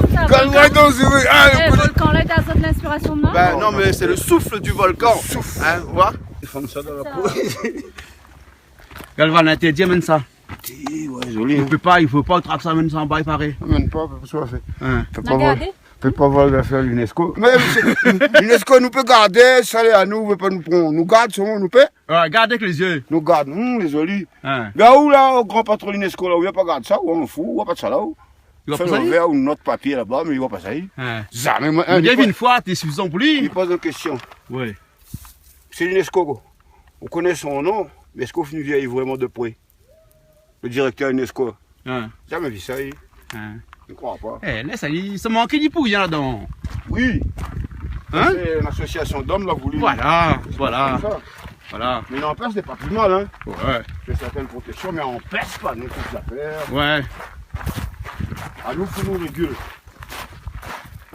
sa, Volkan. Volkan, la, dan zot linspirasion, sa, Volkan. Volkan, la, dan zot linspirasion, non ? Ben, non, mé sé le souffle du volcan. Souffle. Hein, ou voi ? Li fé sa dan la po. Galva, la interdit, amenn sa. Ti, ouais, zoli, hein. I pé pa, i fo pa ou trak sa, amenn sa anba, i paré. Amenn pa, pa sa fé. Hein. Fé pa vol-, fé pa vol afèr l'UNESCO. Mé sé, l'UNESCO, nou pé gardé, sa lé anou, ou vé pa nou pran. Nou gard, solman nou pé. Ouais, gard avèk lé zié. Nou gard, hmm, lé zoli. Hein. Mé ou la, o gran patron l'UNESCO la, ou vien pa gard sa, ou an fou, ou pa sa la, ou. Li voi pa sa, li ? Fé l'ovèr ou not papié laba, mé li voi pa sa, li. Hein. Zamé, moin, mé in, li voi in foi, té sifizan pou li. Li poz in késtion. Ouais. Sé l'UNESCO, koi. Ou koné son non, mé èske ou fine vi ali vréman de pré ? Le direktèr UNESCO. Hein. Zamé vi sa, li. Hein. Mi kroi pa. Eh, lès ali, sa mank ali pou rien ladan. Oui. Hein ? Sé in asosiasion d'om la voulu. Voilà, voilà. Sé konmsa. Voilà. Mé n'anpèsh, sé pa pli mal, hein. Ouais. Sé sèrtin protéksion, mé anpèsh pa nou tout zafèr. Ouais. Anou, fo nou régil.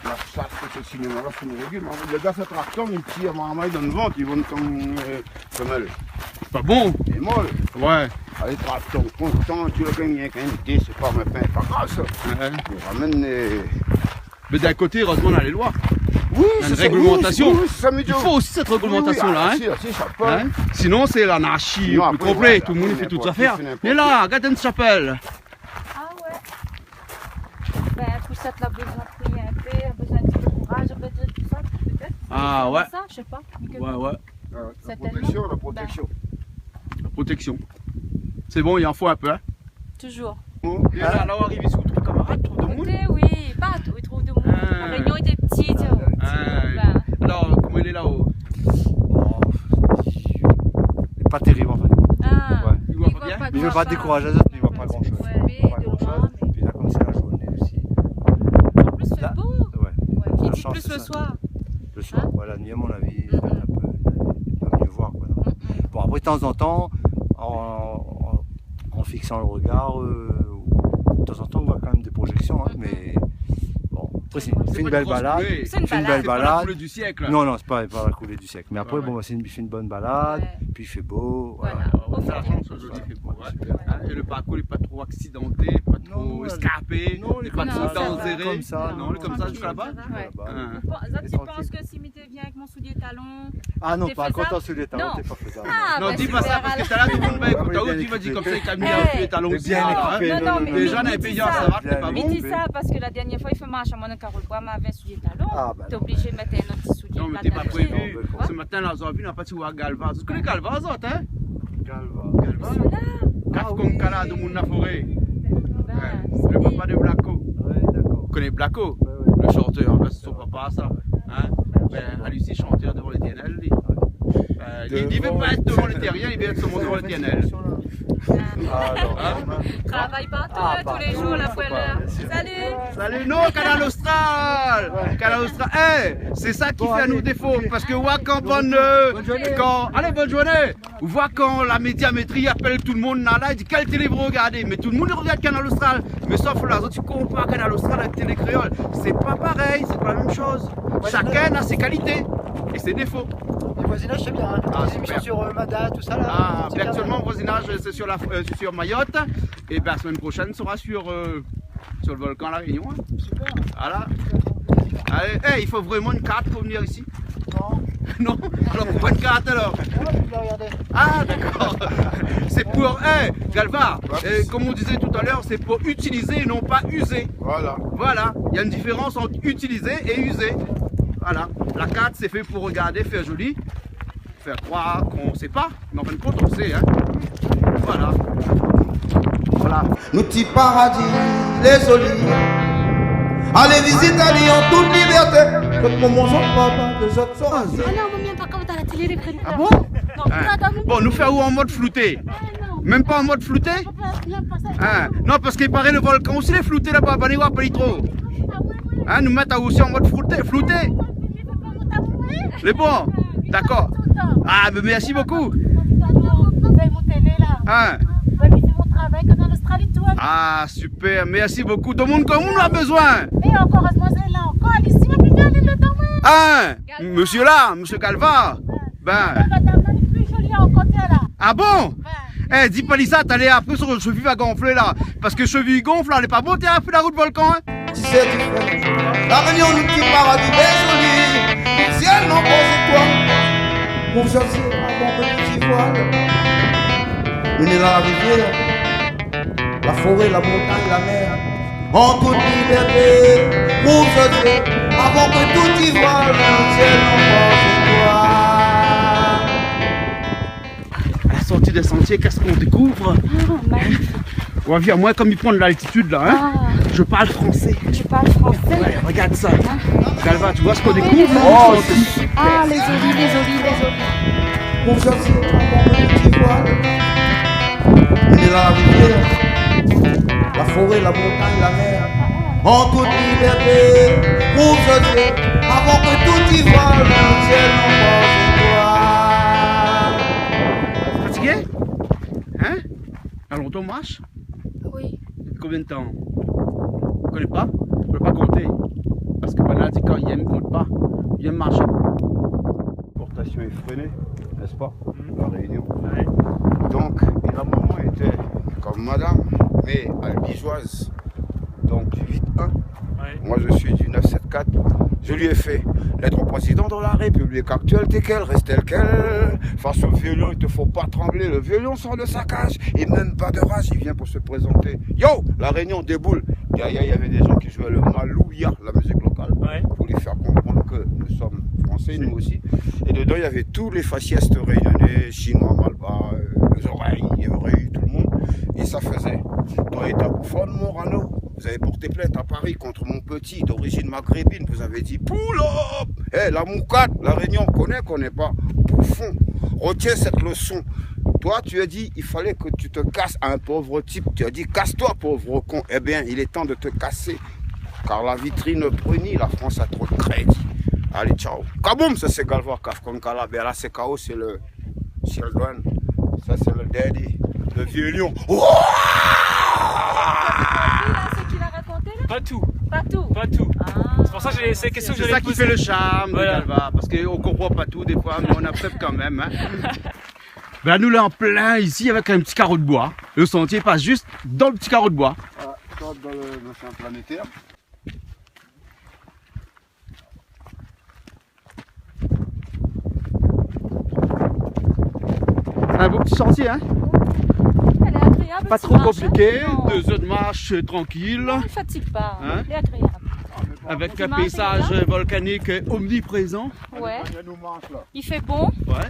La shas, tout se sinéma la, fo nou régil. Mé le gars, sa trak tang, li tir marmay dan le vant, li vann konm, euh, femèl. Pa bon. Lé mol. Ouais. Alé, trak tang, kontan, ti la gingn rienk in dé, sé pa, mé pa grav sa. Ouais. Li ramèn, euh... Mé d'in koté, erèzman, nou na lé loi. Oui, sé sa, oui, oui, oui, sé sa, mé... Na in réglemantasion. I fo osi sèt réglemantasion-la, hein. Oui, oui, ah, si, si, sa pé. Hein ? Sinon, sé l'anarshi konplé, tout le moun i fé tout zafèr. Sinon, apré, i fé n'inport koi. Mé la, gard in shapèl. Ah ouais. Ben, pou sa, la bezoin prié in pé, la bezoin in ti pé kouraz, la bezoin tout sa, pétèt. Ah ouais. Sa, mi koné pa. Ouais, ouais. Ah, la protéksion, la protéksion. La protéksion. Sé bon, i an fo in pé, hein. Toujours. Bon, é la, la, ou ariv isi, ou trouv kamarad, trouv demoun ? Ékout, oui, partou, i trouv demoun. Ah. La Rényon lé pti, ti voi. Ah, ben. Alor, koman i lé la, oh ? Oh, lé pa térib, an fèt. Ah, ouais. Li voi pa bien ? Mé li vé pa dékouraz azot, mé li voi pa gran shoz. Ouais, li voi pa gran shoz. Pi la, konm sé la zourné osi. An plis, i fé bo. La, ouais. Ouais. La shans, sé sa. I di plis le soir. Le soir, hein ? Ouais, la nuit, à mon avis, i va èt in pé, i va myé voir, koi, non ? Mm, mm. Bon, apré, tanzantan, an, an, an fiksan le regar, euh, tanzantan, ou voi kan mèm dé projection, hein, mé bon, apré, sé in, sé in bèl balad. Sé in bèl balad. Sé pa la koulé du sièk, la. Non, non, sé pa, pa la koulé du sièk. Mé apré, bon, sé in, sé in bone balad, pi i fé bo, voilà. Voilà. Sa, la shans, zordi, i fé bo, ouais. Hein, é le parkour lé pa tro aksidanté, pa tro éskarpé, lé pa tro danzéré. Non, lé konmsa, lé konmsa. Non, lé konmsa ziska laba. Trankil, sa va. Ouais. Hein. Ou pans, sa, ou pans ke si mi té vien avèk mon soulié talon, té fézab ? Ah non, pa ankor, ton soulié talon, té pa fézab. Non, ben, super, alor. Non, di pa sa, parske talèr, tout le moun va ékouté. Ah oui, bien ékipé. Konmsa, li kamine in soulié talon osi, hein. Non, non, mé déza, dan in péi, sa va, sé pa bon. Mi di sa parske la dernièr foi, li fé marsh amoin dan Karol Boi, mi avé in soulié talon. Ah, ben non, ben. Té oblizé mèt in ot ti soulié. Non, mé té pa prévi. Sé matin la, zordi, na pa ti voir Galva. Zot i koné Galva, zot, hein ? Galva. Galva. Kaf konm kala, demoun la foré. Ben, le papa de Blacko. Ouais, dakor. Ou koné Blacko ? Ouais, ouais. Le chanteur, ben, sé son papa, sa. Hein ? Ben, ali osi, chanteur devan l'Éternel, li. Euh, li, li vé pa èt devan l'Éternel, li vé èt solman devan l'Éternel. Ah, non. Hein ? Travay partou, hein, tou lé zour, la poilèr. Salut. Salut, non, Kanal Austral. Kanal Austral. Eh, sé sa ki fé anou défo, parske ou voi kan bann, euh, kan, alé, bone zourné. Ou voi kan la médiamétri i apèl tout le moun la, la, i di, kèl télé vou regardé ? Mé tout le moun i regard Kanal Austral. Mé sof la, zot i konpar Kanal Austral avèk Télé Kréol. Sé pa parèy, sé pa la mèm shoz. Shakinn na sé kalité é sé défo. Le voisinage, c'est bien, hein. Ah, super. Les émissions sur, euh, Mada, tout ça, là, c'est bien. Ah, ben, actuellement, le voisinage, c'est sur la, euh, c'est sur Mayotte. Et ben, la semaine prochaine sera sur, euh, sur le volcan La Réunion, hein. Super. Voilà. Allez, hey, il faut vraiment une carte pour venir ici. Non. Non ? Alors, pourquoi une carte alors ? Ah, je vais regarder. Ah, d'accord. C'est pour, hey, Galva, euh, comme on disait tout à l'heure, c'est pour utiliser et non pas user. Voilà. Voilà. Il y a une différence entre utiliser et user. Voilà. La carte, c'est fait pour regarder, faire joli. Faire croire qu'on sait pas, mais en fin de compte, on sait, hein. Voilà. Voilà. Nout ti paradi lé zoli. Alé vizit ali an tout libèrté. Zot momon, zot papa, zot sèr. Ah non, momon, pa konm dan la télé, lé prénom. Ah bon ? Non, non, non. Bon, nou fé ou an mod flouté ? Ah, non. Mèm pa an mod flouté ? Non, pa sa. Hein ? Non, parske i paré le volcan osi lé flouté laba, bann i voi pa li tro. Ah, oui, oui. Hein, nou mèt aou osi an mod flouté, flouté. Lé bon ? Dakor. Ah, ben, merci beaucoup. Hein ? Kalitou. Ah, super, merci beaucoup. Tout moun, koman ou la bezoin ? É ankor, erezman, sé la ankor, isi, ma pita, lé le tan, moin. Ah, Galva. Monsieur là, monsieur Galva. Ouais. Ben. Madam la, lé pli zoli ankor, té la. Ah bon ? Ouais. Eh, di pa li sa, talèr apré son shevi va gonflé la. Parske shevi i gonf la, lé pa bon, té, apré la rout Volcan, hein. Ti sé, ti frèr, La Rényon, nout ti paradi, lé zoli. Sièl, non, bon, sé toi. Mon zozé, avan ke tout i voil. Néna la rivièr, la foré, la montagn, la mèr. An tout libèrté, mon zozé, avan ke tout i voil. Sièl, non, bon, sé toi. À la sortie des sentiers, qu'est-ce qu'on découvre ? Ah, magnifique. Ou la vi, moin, kom mi pran de l'altitude la, hein, ah, je parle français. Tu parles français ? Ouais, regarde ça. Hein ? Galva, tu vois ce qu'on découvre ? Oh, c'est super. Ah, lé zoli, lé zoli, lé zoli. Mon zozé, avan ke tout i voil. Néna la rivièr, la foré, la montagn, la mèr. An tout libèrté, mon zozé, avan ke tout i voil, sièl, non, bon, sé toi. Fatigé ? Hein ? Na lontan ou marsh ? Oui. Konbien d'tan ? Ou koné pa ? Ou pé pa konté. Parske banna la di kan i yèm, i kont pa. I yèm marshé. L'exportation est freinée, n'est-ce pas ? Mhm. La Réunion. Ouais. Donc, il a un moment été comme madame, mais albigeoise. Donc, du huit un. Ouais. Moi, je suis du neuf sept quatre. Je lui ai fait : « Lettre au président de la République actuelle, t'es quelle, reste telle quelle. Face au vieux lion, il te faut pas trembler. Le vieux lion sort de sa cage et même pas de rage, il vient pour se présenter. » Yo, La Réunion déboule. Derrière, il y avait des gens qui jouaient le maloya, la musique locale, ouais, pour lui faire comprendre que nous sommes français, nous aussi. Et dedans, il y avait tous les fascistes réunionnais, chinois, malbar, euh, les oreilles, les oreilles, tout le monde. Et ça faisait : « Toi et ta bouffonne, Morano, vous avez porté plainte à Paris contre mon petit d'origine maghrébine. Vous avez dit : « Pull up ! » Eh, la moukat, La Réunion, koné, koné pa. Bouffon, retiens cette leçon. Toi, tu as dit, il fallait que tu te casses à un pauvre type. Tu as dit : « Casse-toi, pauvre con. » Eh bien, il est temps de te casser. Car la vitrine brunit, la France a trop de crédit. Allez, ciao. Kaboum, sa sé Galva, Kaf Konkala, Bella, sé K O, c'est le Sheldon. Ça, c'est le daddy, le vieux lion. Ouah ! C'est qui l'a raconté, là ? Pas tout. Pas tout. Pas tout. Ah. C'est pour ça que j'ai, c'est question que j'allais poser. C'est ça qui fait le charme de Galva, parce qu'on comprend pas tout des fois, mais on accepte quand même, hein. Ben, nou lé an plin isi avèk in ti karo d'boi. Le sentier passe juste dans le petit carreau de bois. Ah, sort dan le machin planétaire. C'est un beau petit sentier, hein ? Elle est agréable, pas trop compliqué, deux heures de marche, euh, tranquille. Non, elle fatigue pas, hein ? Elle est agréable. Avec un paysage volcanique omniprésent. Ouais. Il fait bon. Ouais.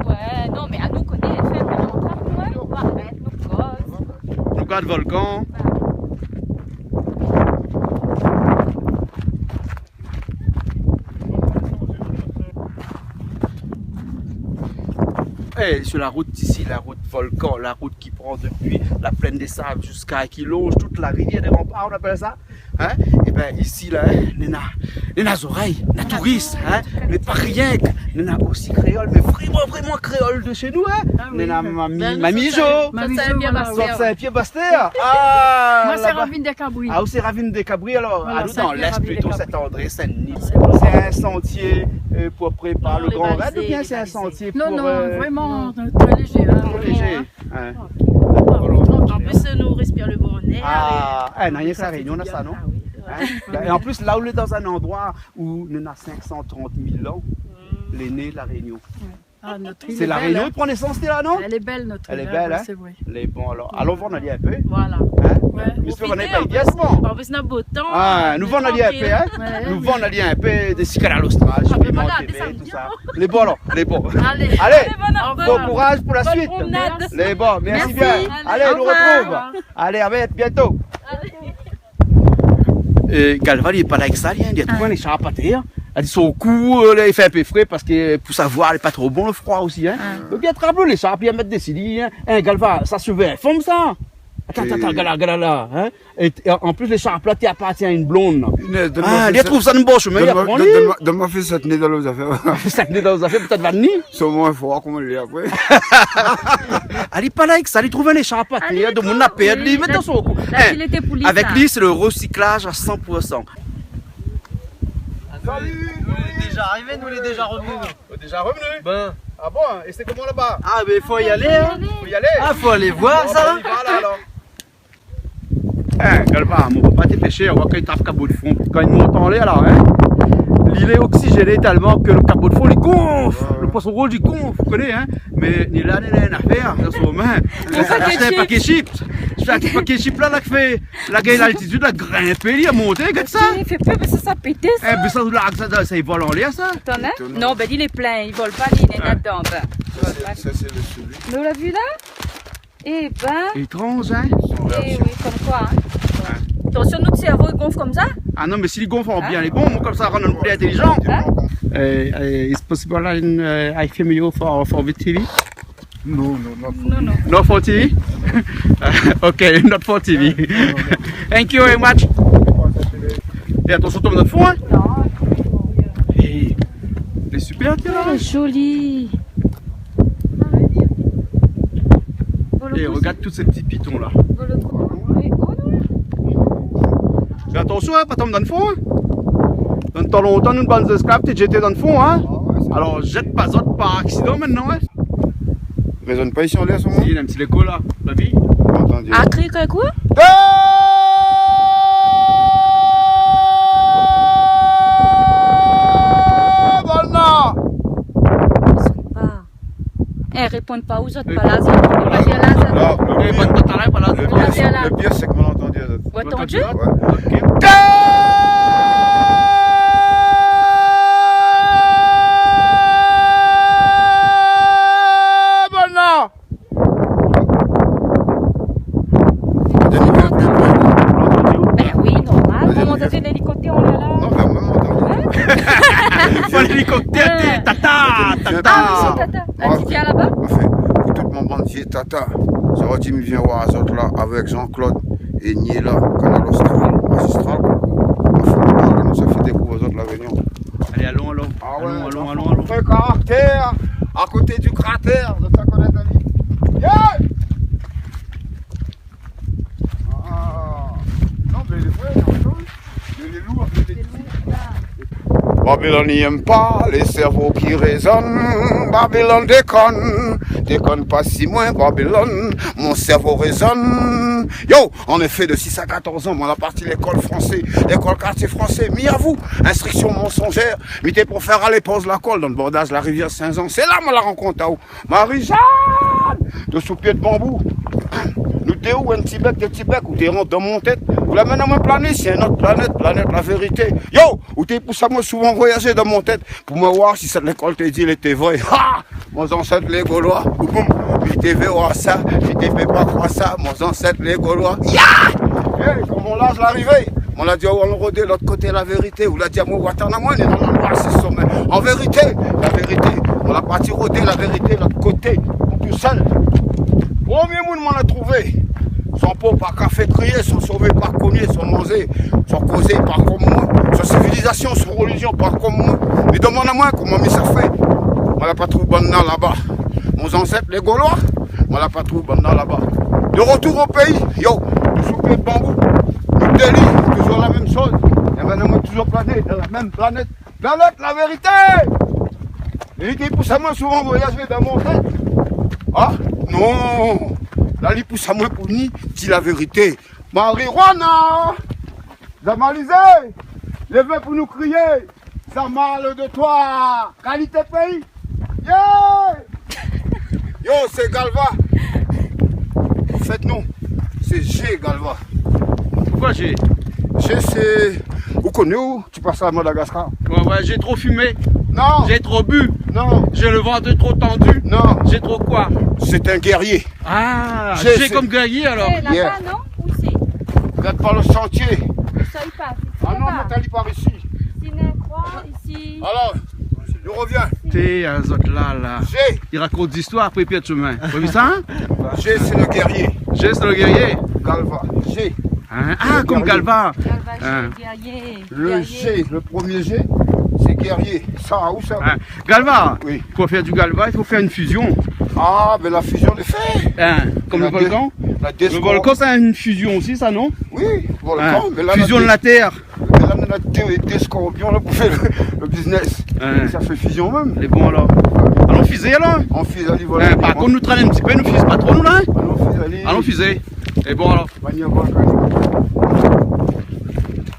Ouais, non, mais anou koné, fé, nou va arèt, nou koz. Nou gard volkan. Eh, sur la route ici, la route volcan, la route qui prend depuis la plaine des Sables jusqu'à, qui longe toute la rivière des Remparts, on appelle ça. Hein ? Eh ben, isi la, hein, néna, néna zorèy, néna touris, hein, mé pa rienk, néna osi kréol, mé vréman, vréman kréol de shé nou, hein. Ah oui. Néna Mami, ben, nou, Mami Jo, Saint-Pierre-Bastère. Saint-Pierre-Bastère. Ah, laba. Moin, sé Ravine des Cabris. Ah, ou sé Ravine des Cabris, alor. Voilà, ah, nou, dan Saint-Pierre, l'Est plito, Ravine des Cabris. Saint-André, Saint-Denis. Sé in santié, euh, pou préparé le Grand Raid, oubien sé in santié pou, euh... Non, non, vréman, euh, très léger, hein, vréman, hein. Ouais. An plis, nou réspir le bon èr. Ah, é, non, rienk sa, Rényon, na sa, non ? Ah oui, ouais. Hein ? É an plis, la ou lé dan in landroi ousa néna sink san trant mil an, lé né La Rényon. Ouais. Ah, nout îl lé bèl, hein. Sé La Rényon i pran nésans la, non ? Lé bèl, nout îl, hein, sé vré. Lé bon, alor. Alon, nou va alé in pé. Voilà. Hein ? Ouais. Mé sé vré, nou va alé in pé. Profité, an plis, na bo tan, nou va alé in pé, hein. Ouais. Nou va alé in pé de Sikala Lostral, Piment T V, tout sa. Lé bon, alor, lé bon. Allez. Allez, bon courage pour la suite. Bonne promenade. Lé bon, merci bien. Merci. Allez, nou artrouv. Au revoir. Allez, à bientôt. Allez. É Galva, li lé pa la èk sa, li, hein, li la trouv in léshar atèr. Li la di son kou, euh, la, i fé in pé fré parske pou sa voi lé pa tro bon, le froi osi, hein. Ah. Donk, li la trap léshar, pi li la mèt dési li, hein. Hein, Galva, sa sé in fanm, sa. Kat, kat, kat, gala, gala la, in. É, é an plis, lé sharp la té apartien a in blond la. Inès, donn amoin sa. Ah, li la trouv sa dann bor shomin, li la pran ali. Donn amoin, donn amoin fé sat né dann zafèr. Sat né dann zafèr, pétèt va ni. Solman, fo oir koman li lé apré. Ali pa la èk sa, li trouv in sharp até, donk moun la pèrd, li mèt dann son kou. La, li lété pou li, sa. Avèk li, sé le recyclage à cent pour cent. Salut, nou lé déza arivé, nou lé déza revni, nou. Lé déza revni ? Bin. Ah bon ? É sé koman laba ? Ah, bin, fo alé, in. Fo alé ? Ah, fo alé voir sa. Bon, bin, nou va la, alor. É, Galva, mon papa té pèshèr, ou oi kan li trap kabo d'fon, kan li mont anlèr la, in, li lé oksizéné tèlman ke le kabo d'fon, li gonf. Ouais, ouais. Le poisson rouge, li gonf, ou koné, in. Mé ni la, ni la, in afèr dann son min. Li la ashté in paké chips. Ashté in paké chips la, la fé, la gingn laltitid, la grinpé, li la monté, gard sa. Li fé pèr, mé sa, sa pété, sa. É, bin sa, la, sa, sa, sa, li vol anlèr, sa. Atann, in. Étonnant. Non, bin, li lé plin, li vol pa, li lé ladan, bin, li vol pa. Sa, sé, sa, sé le suli. Mé ou la vi la ? É bin. Étranz, in ? É oui, konm koi, in. In ? Atansion, nout sèrvo i gonf konmsa ? Ah non, mé si li gonf an bien, lé bon, konmsa, rann anou pli intélijan. In ? Euh, uh, it's possible I, uh, I film you for, for the T V? No, no, not for T V. Non, non. Not for T V? Okay, not for T V. Non, non, non. Thank you very much. É atansion, tonm dann fon, in ? Non. É, lé super, tiens, la. Ah, joli. É, regard tout sé ti piton la. Mé atansion, in, pa tonm dann fon, in. Dann tan lontan, nou, bann zésklav, té jété dann fon, in. Alor, zèt pa zot par aksidan mintnan, in. Rézone pa isi anlèr, son. Si, néna in ti léko la. La vi ? Atann, di. Ah, kri, kri, koi ? Banna ! Li sonn pa. É, réponn pa, ou zot pa la, zot. Ou pa la, zot. Non, le pir, le pir, sé ke moin la antandi, zot. Ou la antandi ? Ouais. Banna ! Bin oui, normal. Koman sa fé, lélikoptèr, ou la la ? Non, mé moin, moin, atann. In ? Fo lélikoptèr, tata, tata. Ah, oui, sé tata. In ti vien laba ? Anfin, pou tout mon bann vié tata, sa va di, mi vien oir azot la avèk Jean-Claude é Niela, Kanal Austral, Magistral, koi. Anfin, nou sa fé dékouv azot La Rényon. Alé, alon, alon. Ah ouais, alon, alon, alon, alon. Fé karaktèr a koté di kratèr, zot sa konèt ali. Yeah ! Ah. Non, mé lé vré, non, non. Mé lé lour, mé lé ti. Babylone i èm pa lé sèrvo ki rézone. Babylone dékonn, dékonn pa si moin, Babylone, mon sèrvo rézone. Yo, an éfé, de sis a katorz an, moin la parti lékol fransé, lékol kartié fransé, mi avou, instriksion mansonzèr, mi té pou fé alé poz la kol dann bordaz la rivièr Sin-Zan. Sé la moin la rankont aou, Marie-Jeanne, dosou pié d'banbou. Nou té ou, in ti bèk, dé ti bèk, ou té rant dann mon tèt. Ou la amenn amoin plané si in not planèt, planèt la vérité. Yo, ou té pous amoin souvan voyazé dann mon tèt. Pou moin oir si sak lékol té di, lété vré. Ha ! Mon zansèt lé Goloi, ou boum, mi té vé oir sa, mi té vé pa kroir sa, mon zansèt lé Goloi. Ya ! É, kan mon laz la arivé, moin la di aou, alon rodé lot koté la vérité, ou la di amoin, ou atann amoin, néna la loi si somin. An vérité, la vérité, moin la parti rodé la vérité lot koté, tousèl. Promié moun moin la trouvé. Son po pa ka fé kriyé, son sové pa kogné, son manzé, son kozé pa konm moin, son sivilizasion, son relizion pa konm moin. Mé domann amoin koman mi sa fé. Moin la pa trouv banna laba. Mon zansèt lé Goloi, moin la pa trouv banna laba. De retour o péi, yo, dosou pié d'banbou, nou té li, touzour la mèm shoz. É banna moin touzour plané dann la mèm planèt. Planèt la vérité ! É li té pous amoin souvan voyazé dann mon tèt. Ah, non ! La, li pous amoin pou ni di la vérité. Marijuana ! Zamalizé ! Lé vin pou nou kriyé. Ça parle de toi. Kalité péi. Yeah ! Yo, sé Galva. An fèt, non, sé G Galva. Poukoi G ? G, sé, ou koné, ou, ti pas a Madagaskar. Ouais, ouais, j'ai trop fumé. Non. J'ai trop bu. Non. J'ai le ventre trop tendu. Non. J'ai trop quoi ? C'est un guerrier. Ah, G, G sé konm guerrier, alor. Eh, laba, non ? Ou isi ? Gard pa le santié. Sa i pas. Ah non, mé ta li par isi. Isi, néna kroi, isi. Alor, nou revien. Té, azot la, la. G. I rakont zistoir, apré i pèrd shomin. Ou la vi sa, in ? G, sé le guerrier. G, sé le guerrier. Galva, G. Hein ? Ah, comme Galva. Galva, G, guerrier. Le G, le premier G, c'est guerrier. Ça, ou ça ? Hein ? Galva, pour faire du Galva, il faut faire une fusion. Ah, ben la fusion, lé fé. Hein, comme le volcan. Le volcan, c'est une fusion aussi, ça, non ? Oui, volcan, mais là, fusion de la terre. Mé la, nou néna dé, dé skorpion la pou fé le, le business. Ouais. Sa fé fizion mèm. Lé bon alor. Alon fizé alor. An fiz, alé, voilà. Par kont nou trèn in ti pé, nou fiz pa tro nou la, hein ? Alon fiz, alé. Alon fizé. Lé bon alor.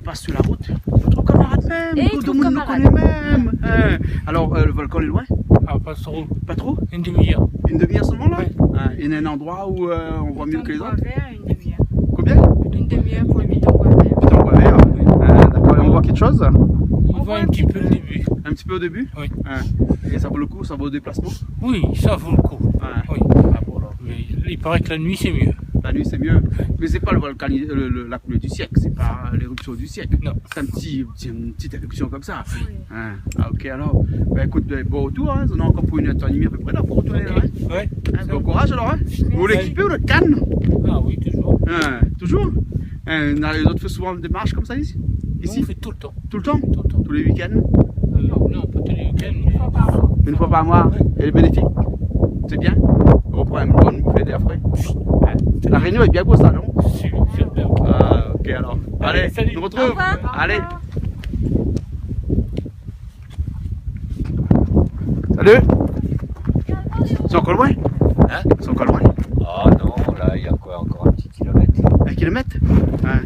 Pas sur la route. Tout kamarad mèm. Tout le monde nous connaît même. Hein. Alors, euh, le volcan est loin ? Ah, pas trop. Pas trop ? Une demi-heure. Une demi-heure seulement là ? Ouais. Hein, il y a un endroit où, euh, on voit mieux que les autres ? Une demi-heure. Combien ? Une demi-heure pour le bidon Boisvert. Bidon Boisvert. Ah, d'accord. Et on voit quelque chose ? On voit un petit peu le début. Un petit peu au début ? Oui. Ah. Et ça vaut le coup, ça vaut le déplacement ? Oui, ça vaut le coup. Ah. Oui. Ah bon, alors. Mais il paraît que la nuit, c'est mieux. La nuit, c'est mieux. Mais c'est pas le volcan, le, le, la coulée du siècle, c'est pas l'éruption du siècle. Non. C'est un petit, c'est une petite éruption comme ça. Oui. Hein. Ah, ok, alors. Ben, écoute, ben, bon retour, hein. On a encore pour une heure et demie à peu près, là, pour retourner, là, hein. Ok. Ouais. Hein, bon courage, alors, hein. Merci. Vous voulez équiper ou le canne ? Ah oui, toujours. Hein, toujours ? Hein, les autres font souvent des marches comme ça ici ? Nous, on fait tout le temps. Tout le temps ? Tout le temps. Tous les week-ends ? Euh, non, pas tous les week-ends, mais une fois par mois. Une fois par mois. Ouais. Et le bénéfique ? C'est bien ? On reprend une bonne bouffée d'air frais. Ouais. La Réunion est bien beau, ça, non ? Su-, superbe. Ah, ok, alors. Allez, salut. Allez, on se retrouve. Au revoir. Allez. Salut. Ils sont encore loin ? Hein ? Ils sont encore loin ? Oh non, là, il y a quoi, encore un petit kilomètre. Un kilomètre ? Ouais.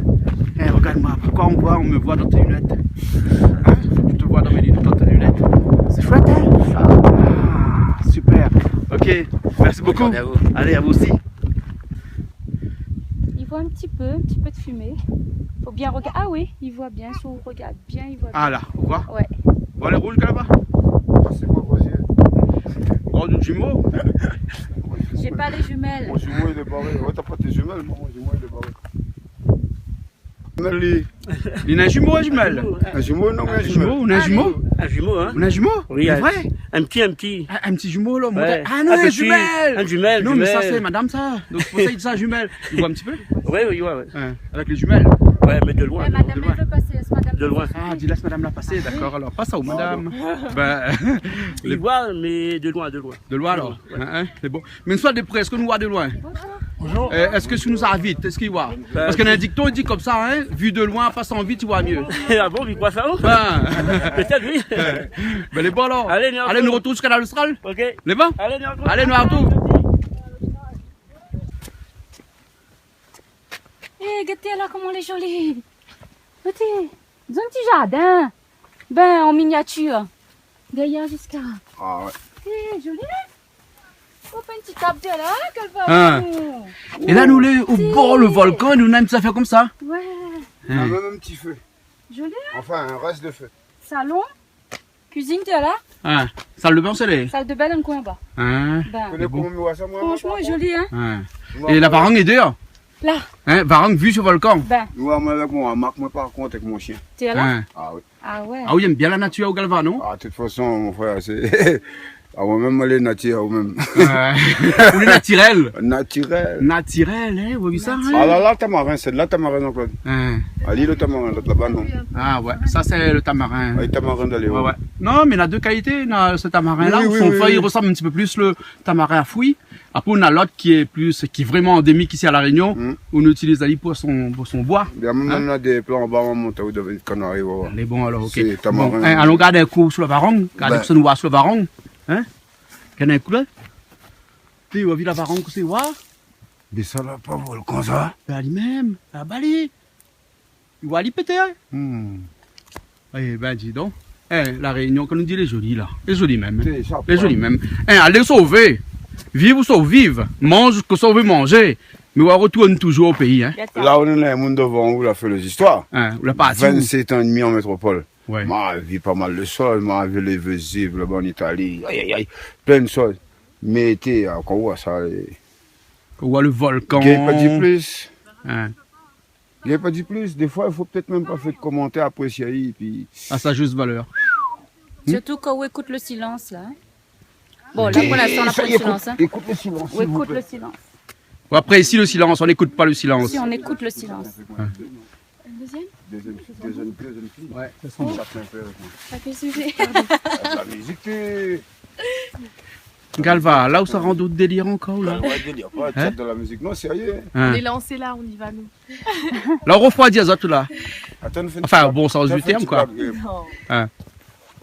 Eh, regarde-moi, pourquoi on voit, on me voit dans tes lunettes ? Hein ? Je te vois dans mes lunettes, dans tes lunettes. C'est chouette, hein ? Ah, super. Ok, merci beaucoup. Bonne journée à vous. Allez, à vous aussi. Il voit un petit peu, un petit peu de fumée. Faut bien regarder. Ah oui, il voit bien, si on regarde bien, il voit bien. Ah là, on voit ? Ouais. Bon, les rouges là-bas ? C'est moi, vos yeux. Oh, des jumeaux ? J'ai pas les jumelles. Mon jumeau, il est barré. Ouais, t'as pas tes jumelles, moi, mon jumeau, il est barré. Li, li néna in jumo, in jumèl ? In jumo, non, in jumèl. In jumo, ou néna in jumo ? In jumo, hein ? Ou néna in jumo ? Oui, in, in pti, in pti. In, in pti jumo, la, mon gars. Ah non, in jumèl. In jumèl, non, mé sa, sé madam, sa. Donk, sé pou sa i di sa, jumèl. Li voi in ti pé ? Oui, oui, oui, oui. Ouais, avèk lé jumèl. Ouais, mé de loin, de loin. Eh, madam, elle veut passer, laisse madame passer. De loin. Ah, di, lès madam la pasé, dakor, alor. Pas sa ou madam. Pardon. Ben, li voi, mé de loin, de loin. De loin, alor. Ouais. Hein, hein, sé bon. Mé in soi de pré, èske nou voi de loin ? Bonjour. Eh, èske si nou sa vit, èske i voi ? Parske néna in dikton i di konmsa, hein, vu de loin, passant vite, i voi myé. Ah bon, i kroi sa, ou ? Ah. Pétèt, oui. Ben, lé bon, alor. Alé, nou artrouv. Alé, nou artrouv su Kanal Austral. Ok. Lé bon ? Alé, nou artrouv. Alé, nou artrouv. Eh, gèt la, koman lé zoli. Gèt. Ils ont un petit jardin. Ben, en miniature. Derrière, jusqu'à... Ah ouais. Eh, joli, hein ? Hop, une petite table de là, qu'elle va... Ah. Nous. É la, nou lé o bor le volcan, nou néna in ti zafèr konmsa. Ouais. Hein. On a même un petit feu. Joli, hein ? Enfin, un reste de feu. Salon, cuisine, t'es là ? Ah, salle de bain, c'est les... Salle de bain dans le coin, bah. Hein. Ben. Vous connaissez comment on voit ça, moi ? Franchement, joli, hein ? Hein. É la varang lé déor. La. Hein, varang vu su volcan. Ben. Moin, moin, avèk mon amak, moin, par kont, avèk mon shien. T'es là ? Hein. Ah oui. Ah ouais. Ah oui, i èm bien la natir, ou Galva, non ? Ah, de tout fason, mon frèr, sé, ah, moin mèm, moin lé natir, moin mèm. Ouais. Ou lé natirèl. Natirèl. Natirèl, hein, ou la vu sa, hein ? Ah la, la, tamarin, sé la tamarin, Jean-Claude. Hein. Ali, le tamarin, lot laba, non. Ah ouais, sa sé le tamarin. Ouais, tamarin d'Aléo. Ouais, ouais. Non, mé néna dé kalité. Néna se tamarin-la, oui, oui, son fèy i resanm in ti pé plis le tamarin a fri. Apré, néna lot ki lé plis, ki lé vréman andémik isi a La Rényon, ou nou itiliz ali pou son, pou son boi. Bien, mèm, hein ? Néna dé plan anba, an mont, ou devan in kanari, voilà. Lé bon, alor, ok. Sé tamarin. Bon, hein, alon gard in kou su la varang. Gard in kou su la varang. Hein ? Gard in kou la. Pi, ou la vi la varang, kosa i voi ? Mé sa la pa volkan, sa ? Ben, li mèm. Ah, ba, li. Ou voi, li pété, hein ? Hmm. Eh ben, di donk. Eh, La Rényon, kan nou di lé zoli, la. Lé zoli mèm, hein. Sé sa, lé zoli mèm. Hein, alé sové. Viv ou sové viv. Manz kosa ou vé manzé. Mé ou artourn touzour o péi, hein. La, ou néna in moun dovan ou la fé lé zistoir. Hein, ou la parti ou ? Vinn-sèt an é dmi an métropol. Ouais. Ma vi pa mal de shoz, ma vi lé véziv, laba an Itali. Ay, ay, ay. Plin de shoz. Mé té, ah, kan ou voi sa, eh. Kan ou voi le volkan. Gingn pa di plis. Hein. Gingn pa di plis, défoi, i fo pétèt mèm pa fé de komantèr, aprésié, épi... Ah, sa, zis valèr. Sirtou kan ou ékout le silans, la. Bon, la, pou linstan, la pa de silans, hein. Ékout le silans, s'il vous plaît. Ou ékout le silans. Bon, après, ici, le silence, on n'écoute pas le silence. Si, on écoute le silence. Ouais. Une deuxième ? Deuxième, deuxième, deuxième fille. Ouais, ça sent bon. Ça fait un peu avec moi. À quel sujet ? La musique, t'es Galva, la ou sa rann out délir ankor la ? Ouais, ouais, délir. Ouais, hein ? Tchèt de la musique. Non, sérieux. Hein ? On est lancé là, on y va, nous. La ou refroidi azot la. Atann, nou fé in ti blag. Enfin, au bon sens du terme, quoi. Non. Hein.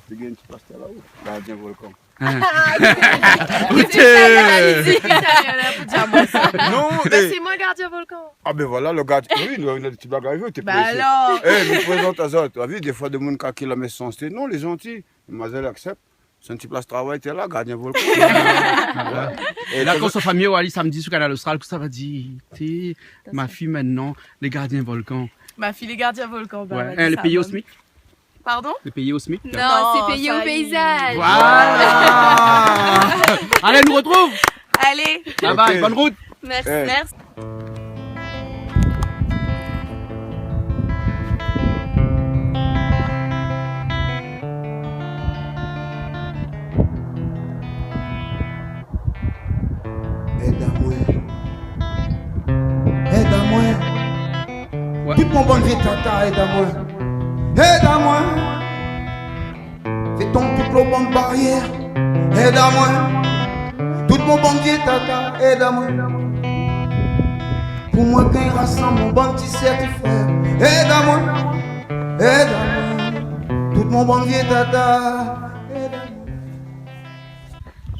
Li gingn in ti plas la-o. Gardien volcan. Hein. Ah, oui. Écoutez. C'est ça, la musique. Non, ben, eh. C'est moi, gardien volcan. Ah ben voilà, le gardien. Oui, nou, nou la in ti blag arivé, ou té pressé. Bah alors. Eh, mi prézant azot. Ou la vi, défoi, demoun ka ki la mésanté. Non, lé zanti. Madmoizèl aksèp. Sé in ti plas travay, té la, gardien volcan. Ouais. É la, kan son fami, ou la di samedi sur Kanal Austral, kosa va dir, té, ma fille maintenant, les gardiens volcans. Ma fille, les gardiens volcans, bah, ouais. Eh, lé péyé au smic ? Pardon ? Lé péyé au smic ? Non, c'est payé au paysage. Voilà. Allez, nou retrouv. Allez. Bye bye, bonne route. Merci. Eh. Merci. Èd amoin. Èd amoin. Ouais. Tout mon bann vié tata, èd amoin. Èd amoin. Fé tonm tout lo bann barièr, èd amoin. Tout mon bann vié tata, èd amoin. Pou moin gingn rasanm mon bann ti sèr, ti frèr, èd amoin, èd amoin. Tout mon bann vié tata, èd amoin.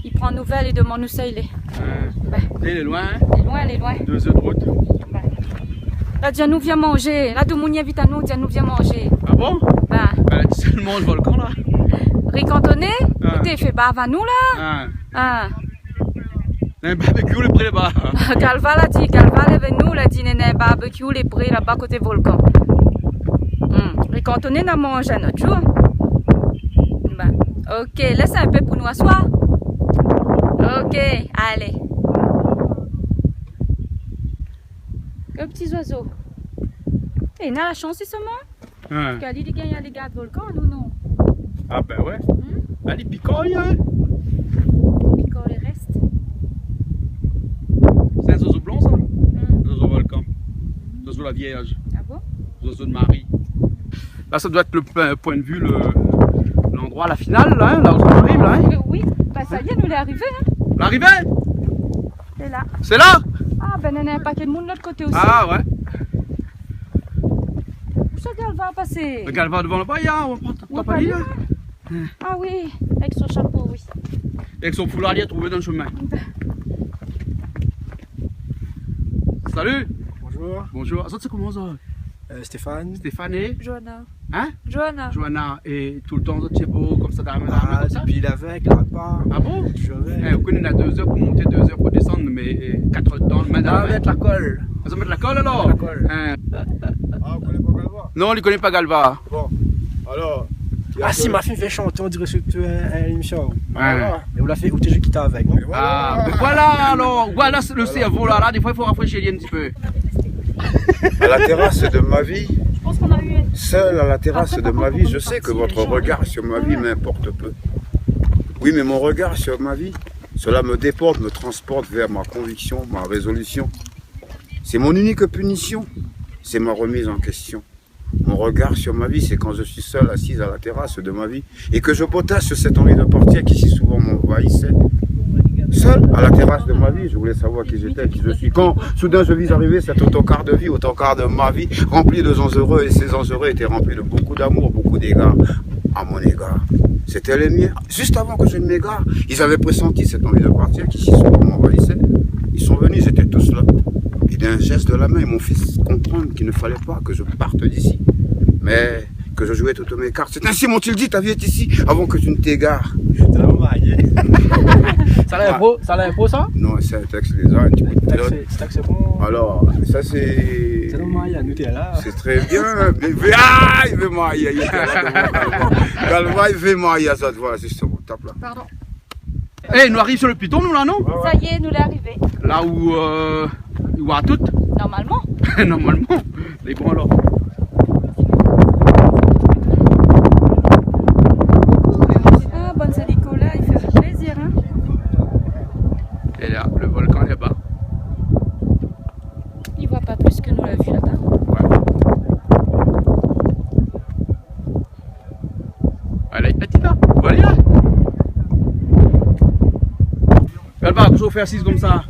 I pran nouvèl, i demann ousa i lé. Hein. Bin. Lé loin, hein ? Lé loin, lé loin. Dé zèr de rout. Bin. La di anou vien manzé. La, domoun i invit anou, di anou vien manzé. Ah bon ? Bin. Bin, la di sèlman le volcan, la. Rikantoné ? Ah. Ékout, fé bav anou, la. Ah. Ah. Néna in barbecue lé pré laba. Galva la di, Galva lé vni, la di, néna in barbecue lé pré laba koté volcan. Hmm. Rikantoné, na manz in ot zour. Bin. Ok, lès in pé pou nou aswar. Ok, alé. Lo ti zoizo. Eh, na la shans, sèlman. Hein. Parské li, li gingn alé gard volcan, nou, non. Ah bin ouais. Hmm ? La, li pikor, hein. Li pikor lé rès. Sé in zoizo blan, sa ? Hmm. Zoizo volcan. Zoizo la Vierge. Ah bon ? Zoizo de Marie. Là, ça doit être le point, point de vue, le, l'endroit, la finale, là, hein, là où on arrive, là, hein. Euh, oui, bah, ça y est, nou lé arivé, hein. L'arrivée ? Sé la. Sé la ? Ah, bin, néna in paké moun lot koté osi. Ah, ouais. Ousa Galva la pasé ? Mé Galva dovan laba, néna, ou pran, ou pran pa li, la. Ah oui, avèk son shapo, oui. Avèk son foulard, li la trouvé dan le shemin. Salut. Bonjour. Bonjour. Azot, sé koman sa ? Euh, Stéphane. Stéphane é ? Johanna. Hein ? Johanna. Johanna, é toultan zot lé bo konmsa, dan la mèm konmsa ? Ah, dopi lavèy, la pa. Ah bon ? Toujour avèk. Eh, ou koné, na dé zèr pou monté, dé zèr pou désann, mé, eh, kat zèr d'tan, mé dan la mèm. Ah, avèk la kol. Zot i mèt la kol, alor ? La kol. Hein. Ah, ou koné pa Galva ? Non, li koné pa Galva. Bon, alor, ah, si, ma fine fé shanté, on diré sé in, in émision. Ouais. É ou la fé, ou té zoué gitar avèk, non ? Ah, bin voilà, alor, voilà, sé le sèrvo, la, la, défoi, i fo rafréshi in ti pé. À la terrasse de ma vie, seul à la terrasse de ma vie, je sais que votre regard sur ma vie m'importe peu. Oui, mais mon regard sur ma vie, cela me déporte, me transporte vers ma conviction, ma résolution. C'est mon unique punition, c'est ma remise en question. Mon regard sur ma vie, c'est quand je suis seul, assise à la terrasse de ma vie, et que je potasse sur cette envie de partir qui si souvent m'envahissait. Seul, à la terrasse de ma vie, je voulais savoir qui j'étais, qui je suis. Quand, soudain, je vis arriver cet autocar de vie, autocar de ma vie, rempli de gens heureux, et ces gens heureux étaient remplis de beaucoup d'amour, beaucoup d'égards à mon égard. C'était les miens. Juste avant que je ne m'égare, ils avaient pressenti cette envie de partir qui si souvent m'envahissait. Ils sont venus, ils étaient tous là. Et d'un geste de la main, ils m'ont fait comprendre qu'il ne fallait pas que je parte d'ici. Mais que je jouais toutes mes cartes. C'est ainsi m'ont-ils dit, ta vie est ici, avant que tu ne t'égares. Sa la info, sa la info, sa ? Non, c'est un texte déjà, un petit peu de pilote. Texte, texte, bon. Alors, ça c'est, c'est très bien. Mé, mé, ah, li vé marié, li lé la devan Galva. Galva, li vé marié, sa, voilà, c'est ça, bon, tape là. Pardon. Eh, nou ariv sur le piton, nou, la, non ? Sa y est, nou lé arivé. La ou, euh, ou voi tout ? Normalman. Normalman. Lé bon, alor. Ah, bann zéliko la, i fé plézir, hein. É la, le volcan laba. Pou fé asiz konmsa.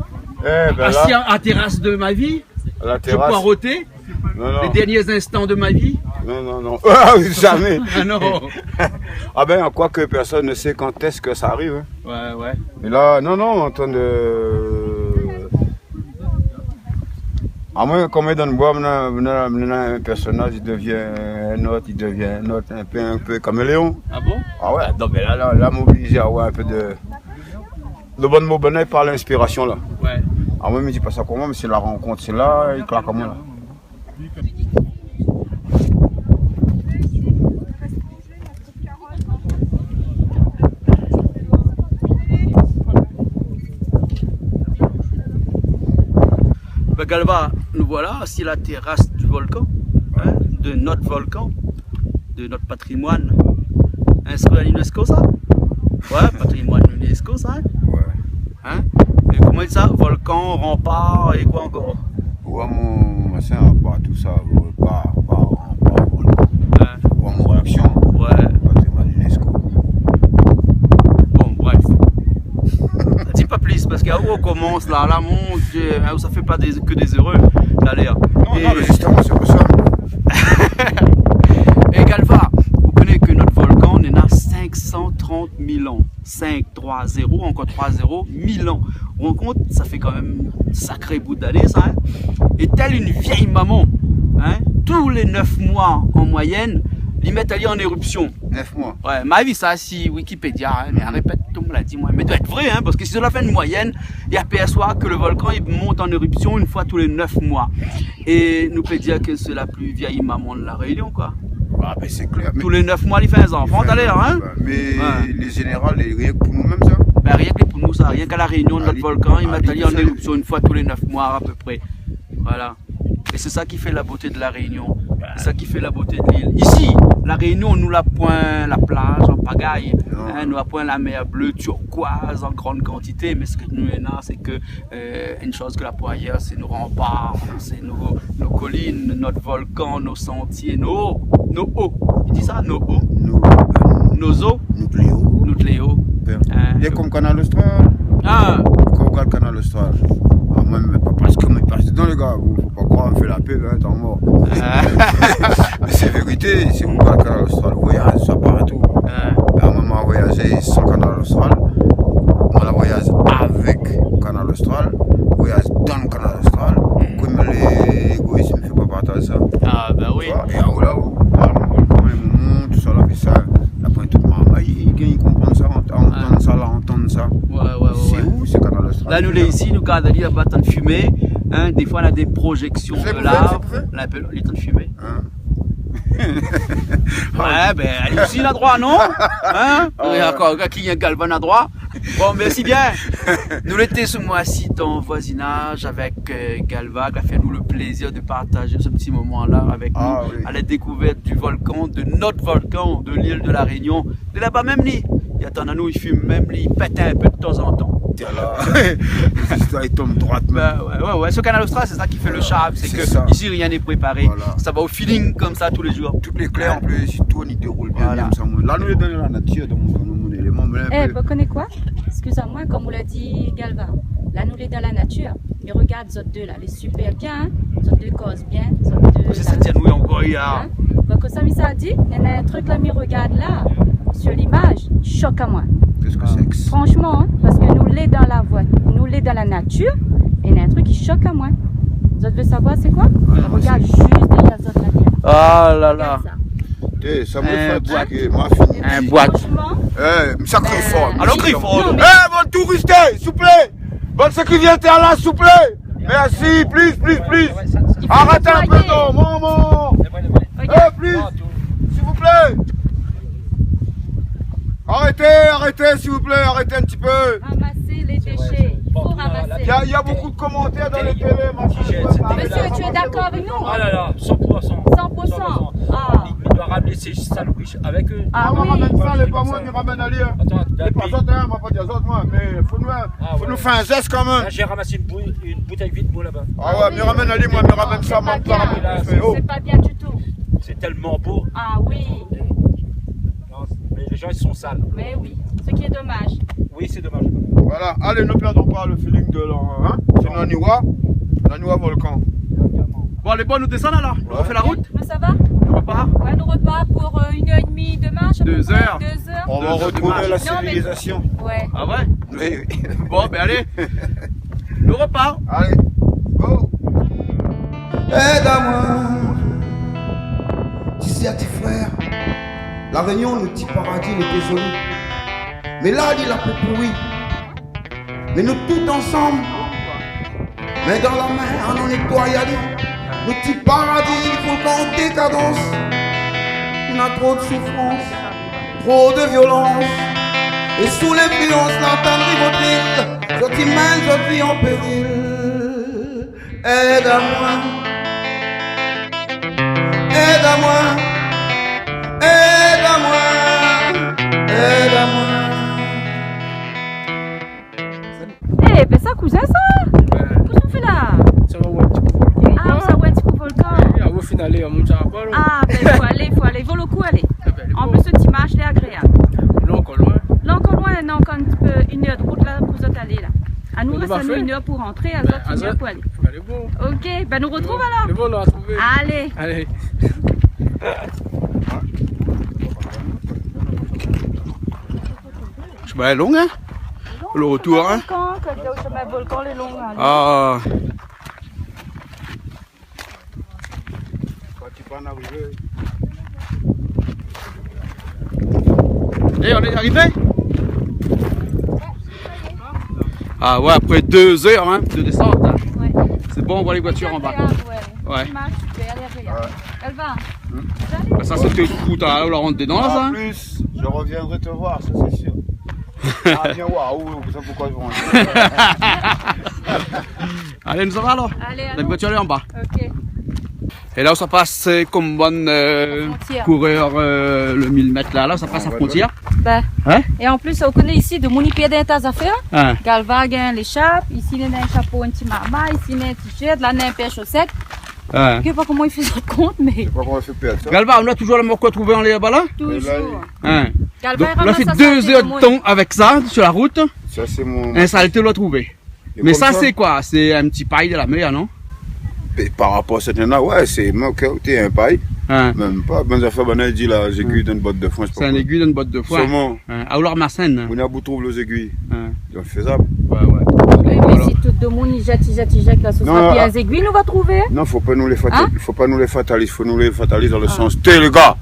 Eh ben la. Assis à, à terrasse de ma vie. La terrasse. Je pourrais rôter. Non, non. Les derniers instants de ma vie. Non, non, non. Ah, oui, jamais. Ah non. Ah ben, quoi que personne ne sait quand est-ce que ça arrive, hein. Ouais, ouais. Et là, non, non, on est en train de, à moins, comme dans le bois, on a, on a, on a un personnage, il devient un autre, il devient un autre, un peu, un peu caméléon. Ah bon ? Ah ouais, non, mais là, là, là, m'oblige à avoir un peu de, le bon mot, ben, par l'inspiration, là. Ouais. Ah ouais, mi di pa sa koman, mé sé la rankont, sé la, i klak amoin la. Ben, Galva, nous voilà sur la terrasse du volcan, hein, de notre volcan, de notre patrimoine. Inscrit à l'UNESCO, ça ? Ouais, patrimoine UNESCO, ça, hein ? Ouais. Hein ? É koman i di sa ? Volcan, rempart é koi ankor ? Wa mon machin, rempart, tout sa, rempart, rempart, rempart, voilà. Hein ? Wa mon réaksion. Ouais. Patrimoine UNESCO. Bon, bref. Di pa plis, parske, ah, ou komans la, la, mon Dieu, hein, sa fé pa dé, ke dé zérèr, talèr. Non, non, mé zistoman, sé pou sa. É Galva, ou koné ke nout volkan, néna cinq cent trente mille an. Cinq, trois, zéro, ankor trois zéro, mille an. Ou rann kont, sa fé kanmèm in sakré bout d'ané, sa, hein. É tèl in vièy momon, hein, tou lé nèf moi, an moiyèn, li mèt ali an éripsion. Nèf moi. Ouais, ma vi sa si Wikipédia, hein, mé répèt tout, la di, moin. Mé doi èt vré, hein, parske si zot la fé in moiyèn, i apèrsoi ke le volkan, i mont an éripsion in foi tou lé nèf moi. É nou pé dir ke sé la pli vièy momon de La Rényon, koi. Ah, ben, sé klèr. Tou lé nèf moi, li fé in zanfan, talèr, hein ? Mé lé zénéral, lé, rienk pou nou mèm, sa. Ben, rienk pou nou, sa. Rienk a La Rényon, nout volkan, i mèt ali an éripsion in foi tou lé nèf moi, a pé pré. Voilà. É sé sa ki fé la boté de La Rényon. Sé sa ki fé la boté de lil. Isi, La Rényon, nou la poin la plaz an pagay. Non. Hein, nou la poin la mèr blé turquoise an gran kantité, mé sak nou néna, sé ke Euh, in shoz ke la poin ayèr, sé nout ranpar, sé nout, nout kolin, nout volkan, nout santié, nout o, nout o. I di sa, nout o. Nout, nout zo. Nout léo. Nout léo. Bien. Hein, lé konm Kanal Austral. Ah. Kan ou gard Kanal Austral. Ah, moin, mé pa parske moin lé prézidan, lé gars, fo pa kroir, mi fé la pub, hein, tan mor. Ah. Mé sé vérité, si ou gard Kanal Austral, voyaz, sa partou. Ah. Ben, moin, ma voyazé san Kanal Austral. Moin la voyaz avèk Kanal Austral, voyaz dan Kanal Austral. Mm. Konm lé égoïs, mi fé pa partaz sa. Ah, ben oui. Tu vois, é aou la, ou, ah, mon volkan, mon, tout sa la, fé sa. Apré, tout momon, ah, i, i, i konpran sa, an, antann sa la, antann sa. Ouais, ouais, ouais. Sé ou, sé Kanal Austral. La, nou lé isi, nou gard ali laba, antann fimé. Hein, défoi, na dé projeksion de la. Sé pou fé, sé pou fé. La, i pé, li antann fimé. Hein ? Ouais, ben, ali osi na droi, non ? Hein ? Ah ouais. Dakor, gard ki lien Galva na droi. Bon, mèrsi bien. Nou lété se moi-ci dan Voisinage avèk, euh, Galva, ki la fé anou le plézir de partaz se ti momon la avèk nou, ah oui, a la dékouvèrt du volkan, de nout volkan, de lil de La Rényon. Lé laba mèm li, li atann anou, li fim mèm li, li pèt in pé de tanzantan. Tiens la. Zistoir i tonm droit mèm. Ben ouais, ouais, ouais. Sur Kanal Austral, sé sa ki fé le sharm, sé ke isi, rien n'est préparé. Voilà. Sa va au feeling konmsa tou lé zour. Tout lé klèr, an plis, tout i déroul bien, bien, sa, moin. La, nou lé dan la natir, donk, dan mon éléman, mé in pé. Eh, vous connaissez quoi ? Excusez-moi, comme vous l'a dit Galva, la, nou lé dan la natir. Mé regard zot dé la, lé super bien, hein ? Zot dé koz bien, zot dé... Kosa sa di anou ankor, ya ? Hein ? Donk, kosa mi sa di, néna in trik la, mi regard la, sur l'image, i shok amoin. Qu'est-ce que c'est que ça ? Franchement, hein, parske nou lé dan la voi-, nou lé dan la natir, é néna in trik i shok amoin. Zot vé savoir sé koi ? Ouais, moi aussi. Regard zis dèrièr zot la. Ah la la. Regard sa. Té, sa, moin, in fatigé, boit. Moin fini. In boit. Franchement. Eh, mi sa kri for. Alon, kri for. Non, mé... Eh, bann touris, té, s'il vous plaît. Bann sak i vien tèr la, s'il vous plaît. Merci, please, please, please. Arèt in pé, non, momon. Eh, please, s'il vous plaît. Arrêtez, arrêtez, s'il vous plaît, arrêtez un petit peu. Ramasser les déchets. Faut ramasser. Il y a, il y a beaucoup de commentaires dans les télés, machin. Monsieur, tu es d'accord avec nous ? Ah là là, cent pour cent. Cent pour cent. Ah. Il doit ramener ces saloperies avec eux. Ah oui. Ramèn sa, lé pa moin, mi ramèn ali, hein. Attends, lé pa zot, hein, moin pa di azot, moin, mé fo nou, hein. Ah ouais. Fo nou fé in zès kan mèm. Là, j'ai ramassé une bou-, une bouteille vide, moi, là-bas. Ah ouais, mi ramèn ali, moin, mi ramèn sa, moin, pa ramèn. C'est pas bien du tout. C'est tellement beau. Ah oui. Non, mais je Les gens, ils sont sales. Mais oui, ce qui est dommage. Oui, c'est dommage. Voilà, allez, ne perdons pas le feeling de l'an, hein. C'est Naniwa, Naniwa Volcan. Bon, alé, bon, nou désann la. Nou fé la rout. Nou sava ? Nou repar. Ouais, nou repar pou, euh, une heure et demie de marche, à peu près. Deux heures. Deux heures. Deux heures de marche. On va retrouver la civilisation. Non, mais... Ouais. Ah ouais ? Oui, oui. Bon, ben allez. Nou repar. Allez, go. Èd amoin, ti sèr, ti frèr. La Rényon, nout ti paradi, lété zoli. Mé la, li la pou pouri. Mé nou tout ansanm, min dan la min, anon nétoiy ali. Nout ti paradi, fo k'an dékadans. Na tro de soufrans, tro de violans. É sou linflians la tann Rivotril, zot i mèn zot vi an péril. Èd amoin. Èd amoin. Èd amoin. Èd amoin. Eh ben sa, kouzin, sa. Ben. Kosa ou fé la ? Sa va oir in ti kou Volcan. Ah, sa va oir in ti kou Volcan. Oui, ah, au final, amoin, sa va pa, la. Ah ben, fo alé, fo alé. Vo lo kou alé. Ah ben, lé bon. An plis, lo ti marsh lé agréab. La ankor loin. La ankor loin, non, kan in ti pé, une heure de route la pou zot alé la. Anou, i rès anou une heure pou rantré, azot, une heure pou alé. Ben, lé bon. Ok, ben nou retrouv alor. Lé bon, nou retrouv. Allez. Allez. Shomin lé lon, hein ? Lo retour, hein ? Volcan, kan ou di shomin Volcan, lé lon, hein. Ah. Kan ti pa arivé. Eh, on est arrivé ? Ah ouais, après deux heures, hein, de descente, hein. Ouais. C'est bon, on voit les voitures en bas. Agréab, ouais. Ouais. Ti marsh, super, lé agréab. Ouais. Elva, hmm, sa, sété lo kou, la, ou la rant dedan, la, sa. En plus, je reviendrai te voir, ça, c'est sûr. Ah, vien oir, ou, ou, sa, poukosa i fé ? Alé, nou sava alor. Alé, alon. Nout voitir lé anba. Ok. É la, sa i pas, sé konm bann, euh, kourèr, euh, lo mil mèt la, la, sa i pas la frontièr. Ah ouais, ouais. Hein ? Ben, é an plis, ou koné isi, demoun i pèrd in ta zafèr. Hein. Galva i gingn léshap, isi néna in shapo, in ti marmay, isi néna in t-shirt, la néna in pèr shosèt. Hein. Mi koné pa koman i fé sa kont, mé... Sé pa koman i fé pèrd sa. Galva, ou na toujour lo morso trouvé anlèr laba la ? Toujour. É la, hein. Galva i ramas sa, sa, sé demoun. Donk, la fé deux heures de temps avec ça, sur la route. Sa, sé mon... In saleté, ou la trouvé. Mé sa, sé koi ? Sé in ti pay de la mèr, non ? É par rapor a sèt néna, ouais, sé mank, té in pay. Hein. Mèm pa, bann zafèr, bann i di la, zégui dan in bot de foin, sé pa koi. Sé in égui dan in bot de foin. Solman. Hein. Ah, ou la ramas, hein. Ou na pou trouv lo zégui. Hein. Donk, fézab. Ouais, ouais. Oui, mé si tout demoun i zèt, i zèt, i zèt, la, sa sra pi in zégui nou va trouvé. Non, fo pa nou lé fatal-, fo pa nou lé fataliz, fo nou lé fataliz dan lo sans, té lé gars,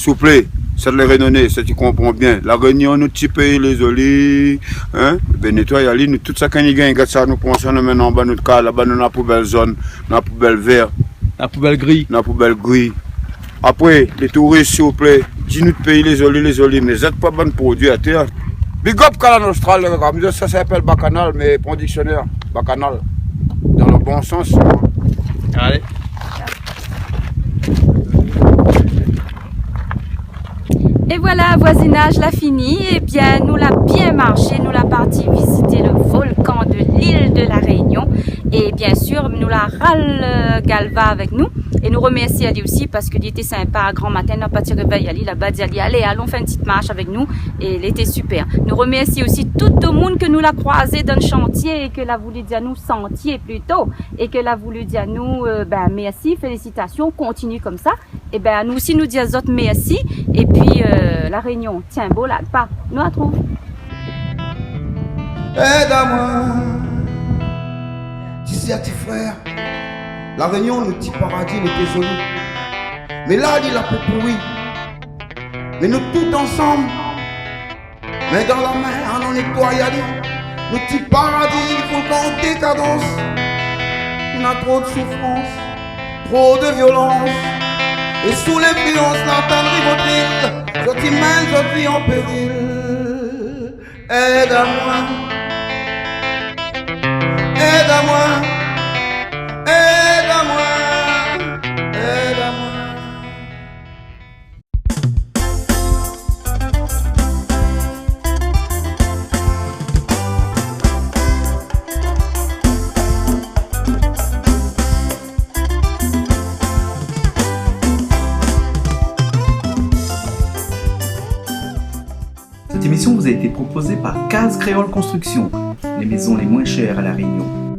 Souplé, sat lé Rényoné, sat i konpran bien. La Rényon, nout ti péi lé zoli, hein ? Ben, nétoiy ali, nou tout, shakinn i gingn, gard sa, nou pran sa, nou mèt anba nout kaz, laba nou na poubèl zone, na poubèl vèr. Na poubèl gri. Na poubèl gri. Apré, lé touris, souplé, di nout péi lé zoli, lé zoli, mé zèt pa bann produi atèr. Big up Kanal Austral, lé gars, sa, sa i apèl Bacchanal, mé pran diksionèr, Bacchanal, dan lo bon sans. Alé. É voilà, voisinaz la fini. Ébin, nou la bien marshé, nou la parti vizité lo volkan de l'île de la Réunion. É biensir, nou la ral, euh, Galva avèk nou. É nou remèrsi ali osi parske li lété sinpa, gran matin, nou la parti révèy ali, laba di ali, alé, alon fé in ti marsh avèk nou. É lété super. Nou remèrsi osi tout demoun ke nou la kroizé dan shantié é ke la voulu di anou, santié plito, é ke la voulu di anou, euh, ben, mèrsi, félisitasion, kontinié konmsa. Ébin, nou osi, nou di azot mèrsi. Épi, euh, La Rényon, tienbo, larg pa. Nou artrouv. Èd amoin, ti sèr, ti frèr. La Rényon, nout ti paradi, lété zoli. Mé la, li la pou pouri. Mé nou tout ansanm, min dan la min, anon nétoiy ali. Nout ti paradi, fo k'an dékadans. Na tro de soufrans, tro de violans. É sou linflians la tann Rivotril, zot i mèn zot vi an péril. Èd amoin. Èd amoin. Èd amoin. Èd amoin. Émission vous a été proposée par Case Créole Construction, les maisons les moins chères à La Réunion.